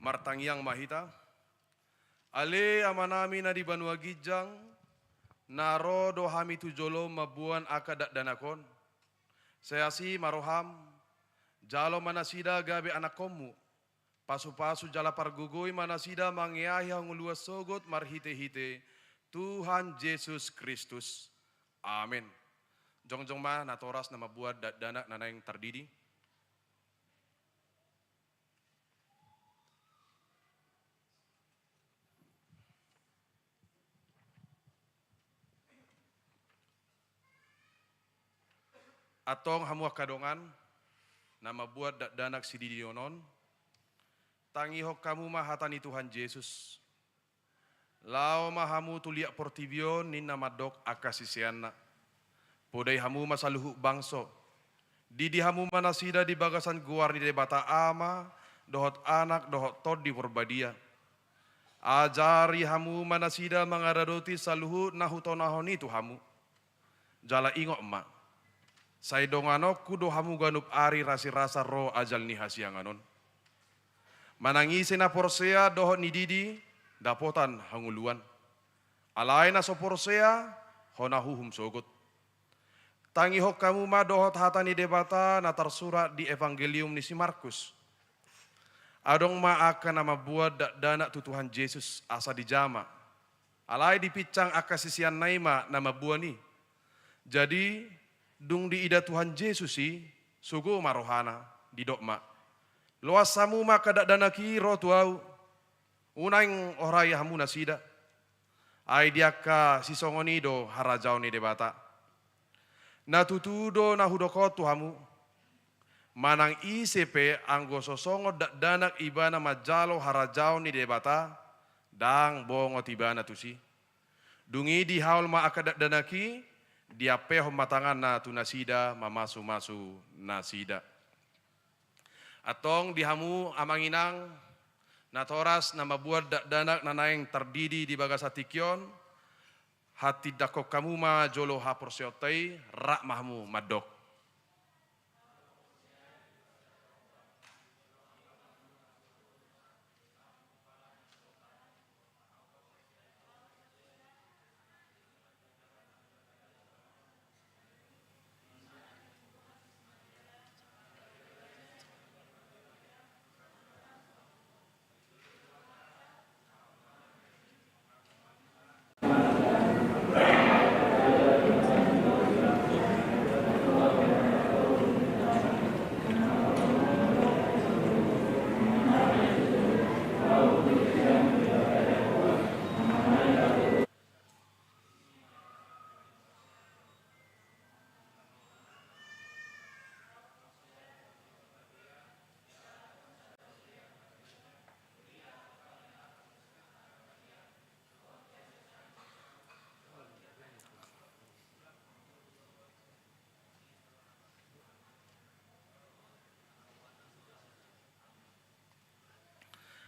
Martangiang ma hita. Ale Amanami na di banua ginjang, na ro do hami tu jolom mamboan angka dakdanak on. Sai asi ma roham, jalo ma nasida gabe anakkonmu. Pasupasu jala pargogoi ma nasida mangeahi hangoluan sogot marhitehite Tuhan Jesus Kristus. Amen. Jongjong ma natoras na mamboan dakdanak na naeng tardidi. Antong hamu angka dongan na mamboan dakdanak sididion on, tangihon hamu ma hata ni Tuhan Jesus. Laho ma hamu tu liat portibi on, ninna mandok angka siseanna. Podai hamu ma saluhut bangso. Didi hamu ma nasida di bagasan goar ni Debata Ama, dohot Anak, dohot Tondi Porbadia. Ajari hamu ma nasida mangaradoti saluhut na hutonahon i tu hamu. Jala ingot ma, sai donganonku do hamu ganup ari rasirasa ro ajal ni hasiangan on. Manang ise na porsea dohot nididi, dapotan hangoluan. Alai na so porsea, hona uhum sogot. Tangihon hamu ma dohot hata ni Debata na tarsurat di Evangelium ni si Markus. Adong ma angka na mamboan dakdanak tu Tuhan Jesus asa dijama. Alai dipinsang angka siseanna i ma na mamboan i. Jadi, dung diida Tuhan Jesus i, sogo ma rohana, didok ma, "Loas hamu ma angka dakdanak i ro tu ahu. Unang orai hamu nasida. Ai di angka sisongon i do harajaon ni Debata. Na tutu do na hudok on tu hamu. Manang ise pe anggo so songon dakdanak ibana manjalo harajaon ni Debata, ndang bongot ibana tusi." Dung i dihaol ma angka dakdanak i, diampehon ma tanganna tu nasida mamasumasu nasida. Antong di hamu amang inang, natoras na mamboan dakdanak na naeng tardidi di bagasan tingki on, hatindangkon hamu ma jolo haporseaonta i, rap ma hamu mandok.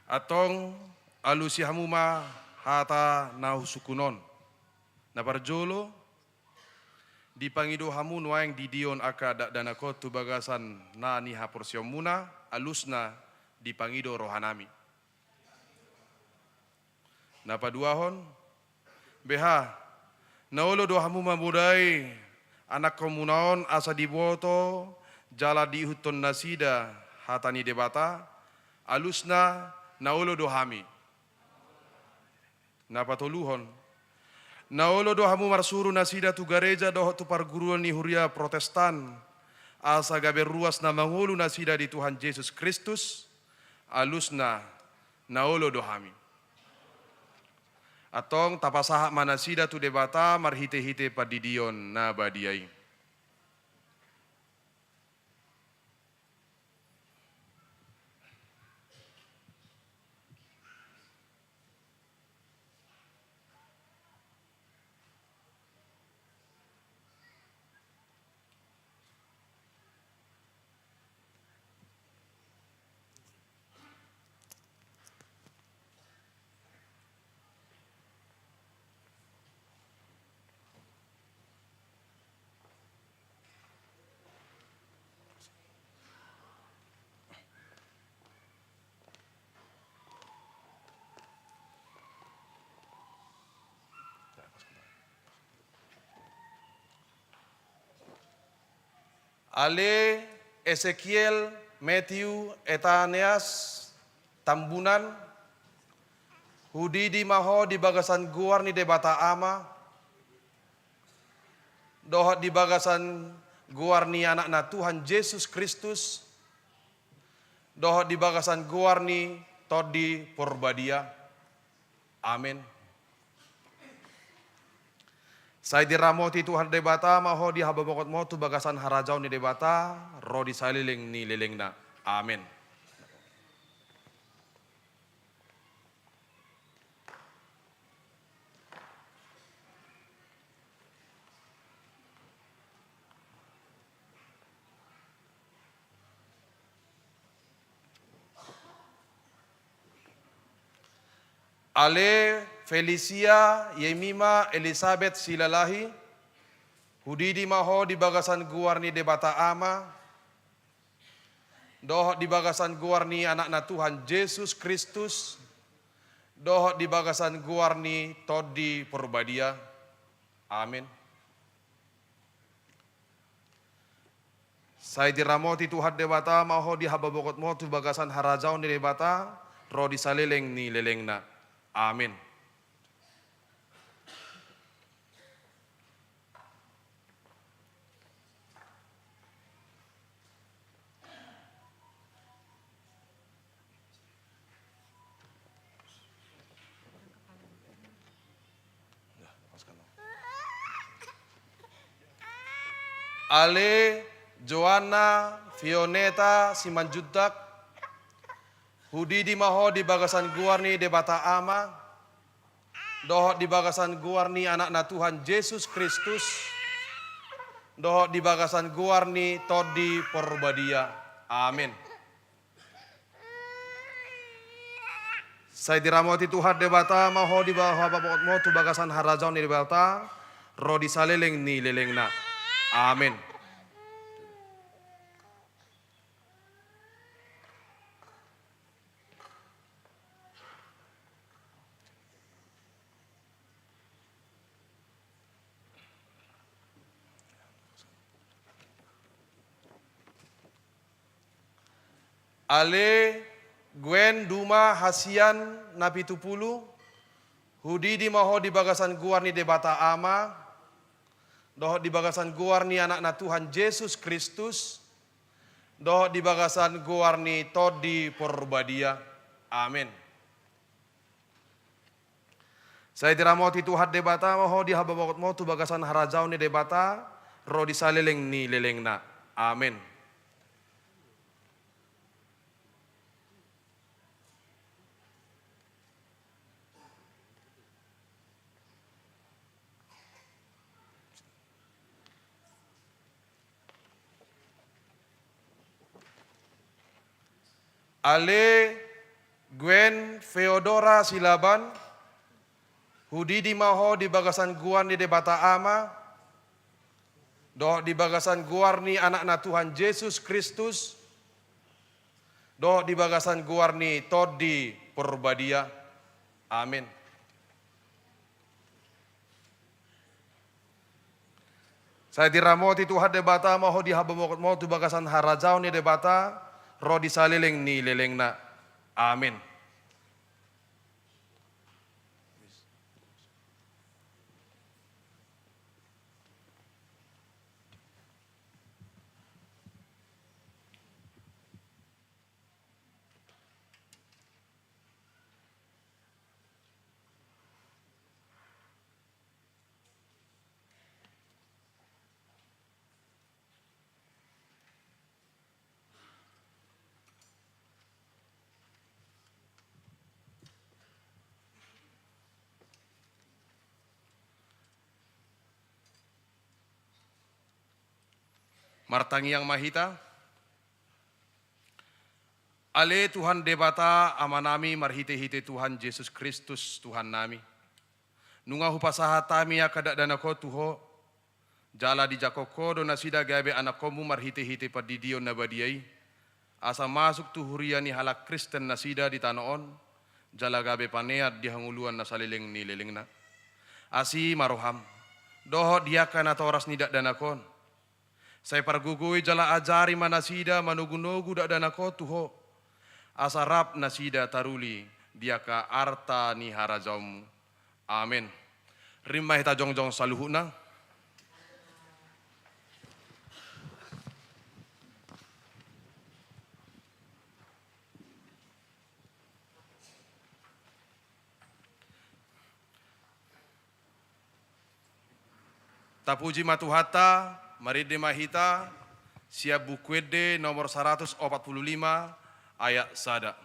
Antong alusi hamu ma hata na husungkun on. Na parjolo, dipangido hamu nuaeng didion angka dakdanak on tu bagasan na ni haporseaonmuna, alusna dipangido rohanami. Na paduahon, beha, na olo do hamu mamodai anakkonmuna on asa diboto jala diihuthon nasida hata ni Debata, alusna na olo do hami. Na patoluhon, na olo do hamu marsuru nasida tu gareja dohot tu parguruan ni huria Protestan, asa gabe ruas na mangolu nasida di Tuhan Jesus Kristus, alusna na olo do hami. Antong tapasahat ma nasida tu Debata marhitehite pandidion na badia i. Ale Ezekiel Matthew Etaneas Tambunan, hudidi ma ho di bagasan goar ni Debata Ama, dohot di bagasan goar ni Anakna Tuhan Jesus Kristus, dohot di bagasan goar ni Tondi Porbadia. Amen. Sai diramoti Tuhan Debata ma ho di hababokotmon tu bagasan harajaon ni Debata, ro di saleleng ni lelengna. Amen. Ale Felicia Yemima Elisabet Silalahi, hudidi ma ho di bagasan goar ni Debata Ama, dohot di bagasan goar ni Anakna Tuhan Jesus Kristus, dohot di bagasan goar ni Tondi Porbadia. Amen. Sai diramoti Tuhan Debata ma ho di hababokotmon tu bagasan harajaon ni Debata, ro di saleleng ni lelengna. Amen. Ale Joanna Fioneta Simanjuntak, hudidi ma ho di bagasan goar ni Debata Ama, dohot di bagasan goar ni Anakna Tuhan Jesus Kristus, dohot di bagasan goar ni Tondi Porbadia. Amen. Sai diramoti Tuhan Debata ma ho di hababokotmon tu bagasan harajaon ni Debata, ro di saleleng ni lelengna. Amen. Ale Gwen Duma Hasian Napitupulu, hudidi ma ho di bagasan goar ni Debata Ama, dohot di bagasan goar ni Anakna Tuhan Jesus Kristus, dohot di bagasan goar ni Tondi Porbadia. Amen. Sai diramoti Tuhan Debata ma ho di hababokotmon tu bagasan harajaon ni Debata, ro di saleleng ni lelengna. Amen. Ale Gwen Feodora Silaban, hudidi ma ho di bagasan goar ni Debata Ama, dohot di bagasan goar ni Anakna Tuhan Jesus Kristus, dohot di bagasan goar ni Tondi Porbadia. Amin. Sai diramoti Tuhan Debata ma ho di habamogot-mogot tu bagasan harajaon ni Debata, ro di saleleng ni lelengna. Amin. Martangiang ma hita. Ale Tuhan Debata Amanami, marhite-hite Tuhan Jesus Kristus Tuhannami, nunga hupasahat hami angka dakdanak on tu Ho, jala dijangkon Ho do nasida gabe anakkonmu marhite-hite pandidion na badia i, asa masuk tu huria ni halak Kristen nasida di tano on, jala gabe panean di hangoluan na saleleng ni lelengna. Asi ma roham dohot di angka natoras ni dakdanak on. Sai pargogoi jala ajari ma nasida manogu-nogu dakdanak on tu Ho, asa rap nasida taruli di angka arta ni harajaonmu. Amen. Rim ma hita jongjong saluhutna. Tapuji ma Tuhanta, marende ma hita sian Buku Ende nomor saratus opat pulu lima, ayat sada.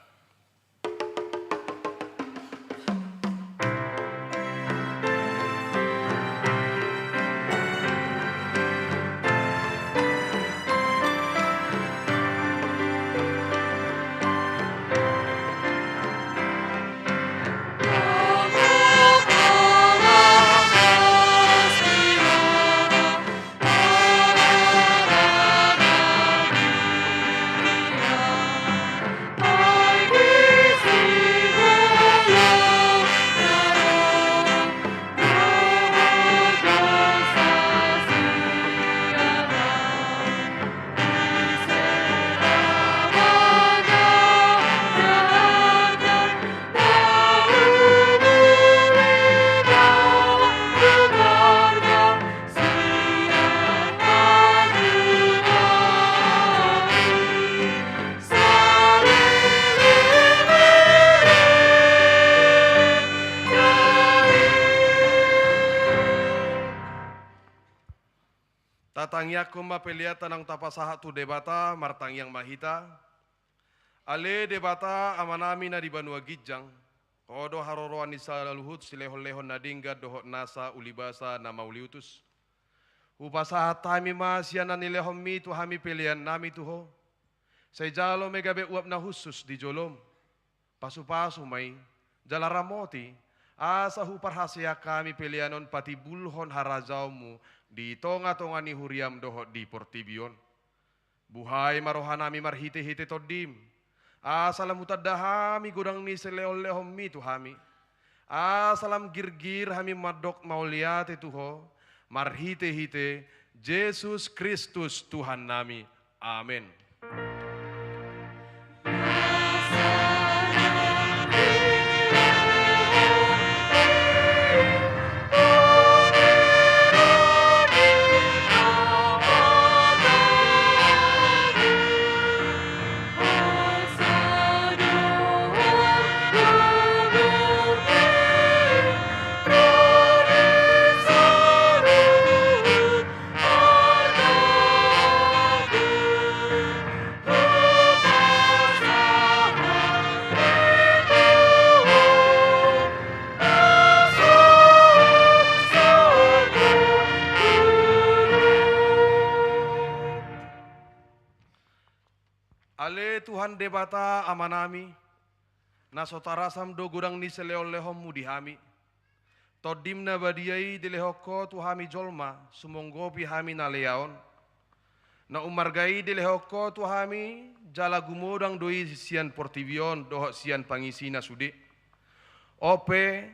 Tatangiangkon ma peleanta naung tapasahat tu Debata, martangiang ma hita. Ale Debata Amanami na di banua ginjang, Ho do haroroan ni saluhut silehon-lehon na denggan dohot nasa ulibasa na mauliutus. Hupasahat hami ma sian na nilehonmi tu hami peleannami tu Ho. Sai jalo ma i gabe uap na hushus di jolom. Pasu-pasu ma i, jala ramoti, asa huparhaseang hami pelean on patimbulhon harajaonmu di tonga-tonga ni huriam dohot di portibi on. Buhai ma rohanami marhite-hite Tondim, asa lam hutanda hami godang ni silehon-lehonmi tu hami, asa lam girgir hami mandok mauliate tu Ho, marhite-hite Jesus Kristus Tuhannami. Amen. Ale Tuhan Debata Amanami, na so tarasam do godang ni silehon-lehonmu di hami. Tondim na badia i dilehon Ho tu hami jolma, sumonggopi hami na lea on. Na ummarga i dilehon Ho tu hami, jala gumodang do i sian portibi on dohot sian pangisina sude. On pe,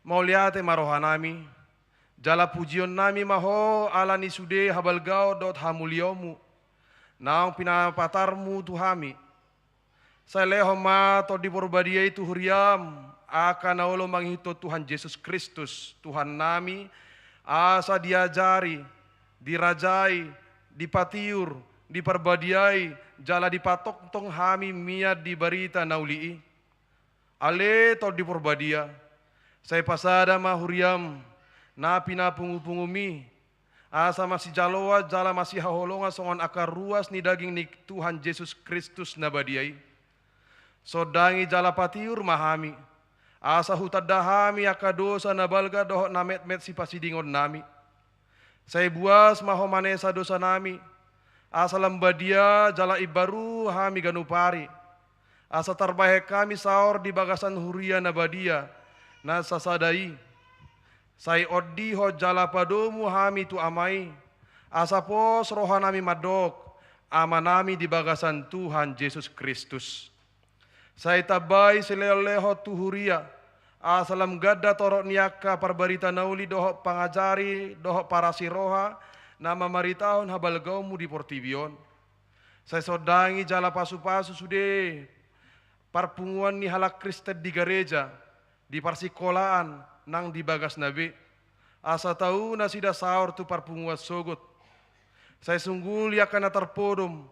mauliate ma rohanami, jala pujionnami ma Ho ala ni sude habalgaon dohot hamuliaonMu, naung pinapatarMu tu hami. Sai lehon ma Tondi Porbadia i tu huriaM, angka na olo mangihuthon Tuhan Jesus Kristus, Tuhannami, asa diajari, dirajai, dipatiur, diparbadiai, jala dipatongtong hami mian di barita na uli i. Ale Tondi Porbadia, sai pasada ma huriaM na pinapungupunguMi, asa masijaloan jala masihaholongan songon angka ruas ni daging ni Tuhan Jesus Kristus na badia i. Sondangi jala patiur ma hami, asa hutanda hami angka dosa na balga dohot na metmet sipasidingonnami. Sai buas ma Ho manesa dosanami, asa lam badia jala imbaru hami ganup ari, asa tarbahen hami saor di bagasan huria na badia, na sasada i. Sai ondihon jala padomu hami tu Ama i, asa pos rohanami mandok, Amanami di bagasan Tuhan Jesus Kristus. Sai tambai silehonlehon tu huria, asa lam ganda torop ni angka parbarita na uli dohot pangajari dohot parasiroha na mamaritahon habalgaonMu di portibi on. Sai sondangi jala pasupasu sude parpunguan ni halak Kristen di gareja, di parsingkolaan nang di bagasna be, asa tau nasida saor tu parpunguan sogot. Sai sungguli angka na tarpodom,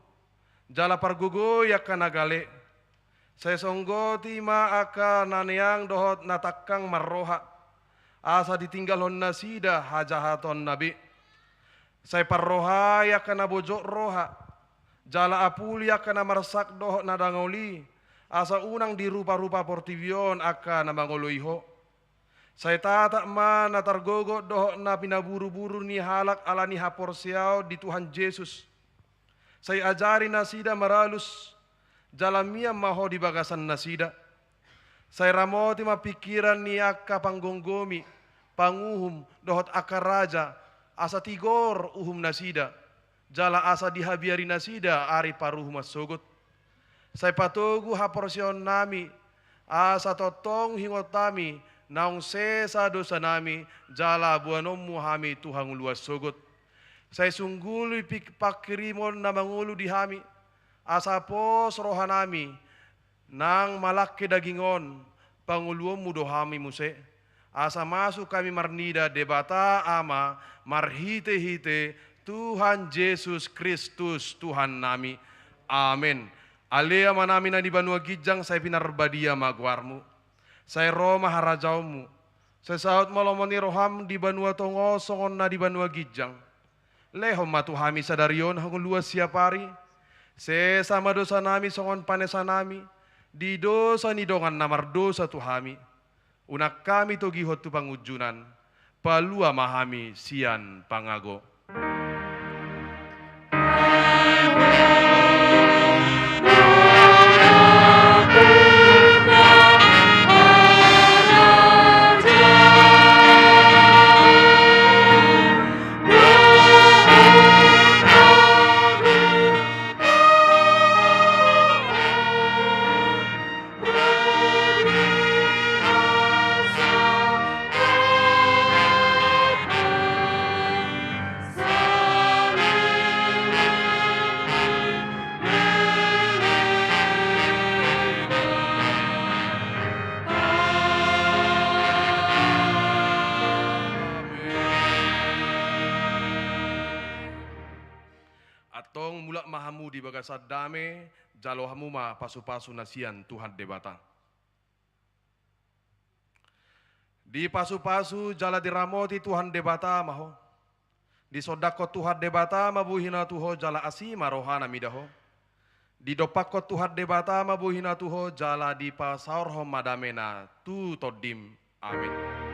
jala pargogoi angka na gale. Sai songgoti ma angka na neang dohot na tangkang marroha, asa ditinggalhon nasida hajahatonna be. Sai parrohai angka na bojok roha, jala apuli angka na marsak dohot na dangol i, asa unang diruparupa portibi on angka na mangoloi Ho. Sai tatap ma na targogot dohot na pinaburuburu ni halak ala ni haporseaon di Tuhan Jesus. Sai ajari nasida maralus, jala mian ma Ho di bagasan nasida. Sai ramoti ma pingkiran ni angka panggomgomi, panguhum, dohot angka raja, asa tigor uhum nasida, jala asa dihabiari nasida ari paruhuman sogot. Sai patogu haporseaonnami, asa tongtong huingot hami naung sesa dosanami, jala boanonmu hami tu hangoluan sogot. Sai sungguli pik-, panghirimon na mangolu di hami, asa pos rohanami, nang malangke daging on, pangoluonmu do hami muse. Asa masuk hami marnida Debata Ama, marhitehite Tuhan Jesus Kristus Tuhannami. Amen. Ale Amanami na di banua ginjang, sai pinarbadia ma goarmu. Sai ro ma harajaonmu. Sai saut ma lomo ni roham di banua tonga on songon na di banua ginjang. Lehon ma tu hami sadari on hangoluan siapari. Sesa ma dosanami songon panesanami di dosa ni dongan na mardosa tu hami. Unang hami togihon tu pangunjunan. Palua ma hami sian pangago. Antong mulak ma hamu di bagasan dame, jalo hamu ma pasupasu na sian Tuhan Debata. Dipasupasu jala diramoti Tuhan Debata ma ho. Disondangkon Tuhan Debata ma bohina tu ho jala asi ma rohana mida ho. Didompakkon Tuhan Debata ma bohina tu ho jala dipasaorhon ma damena tu tondim. Amen.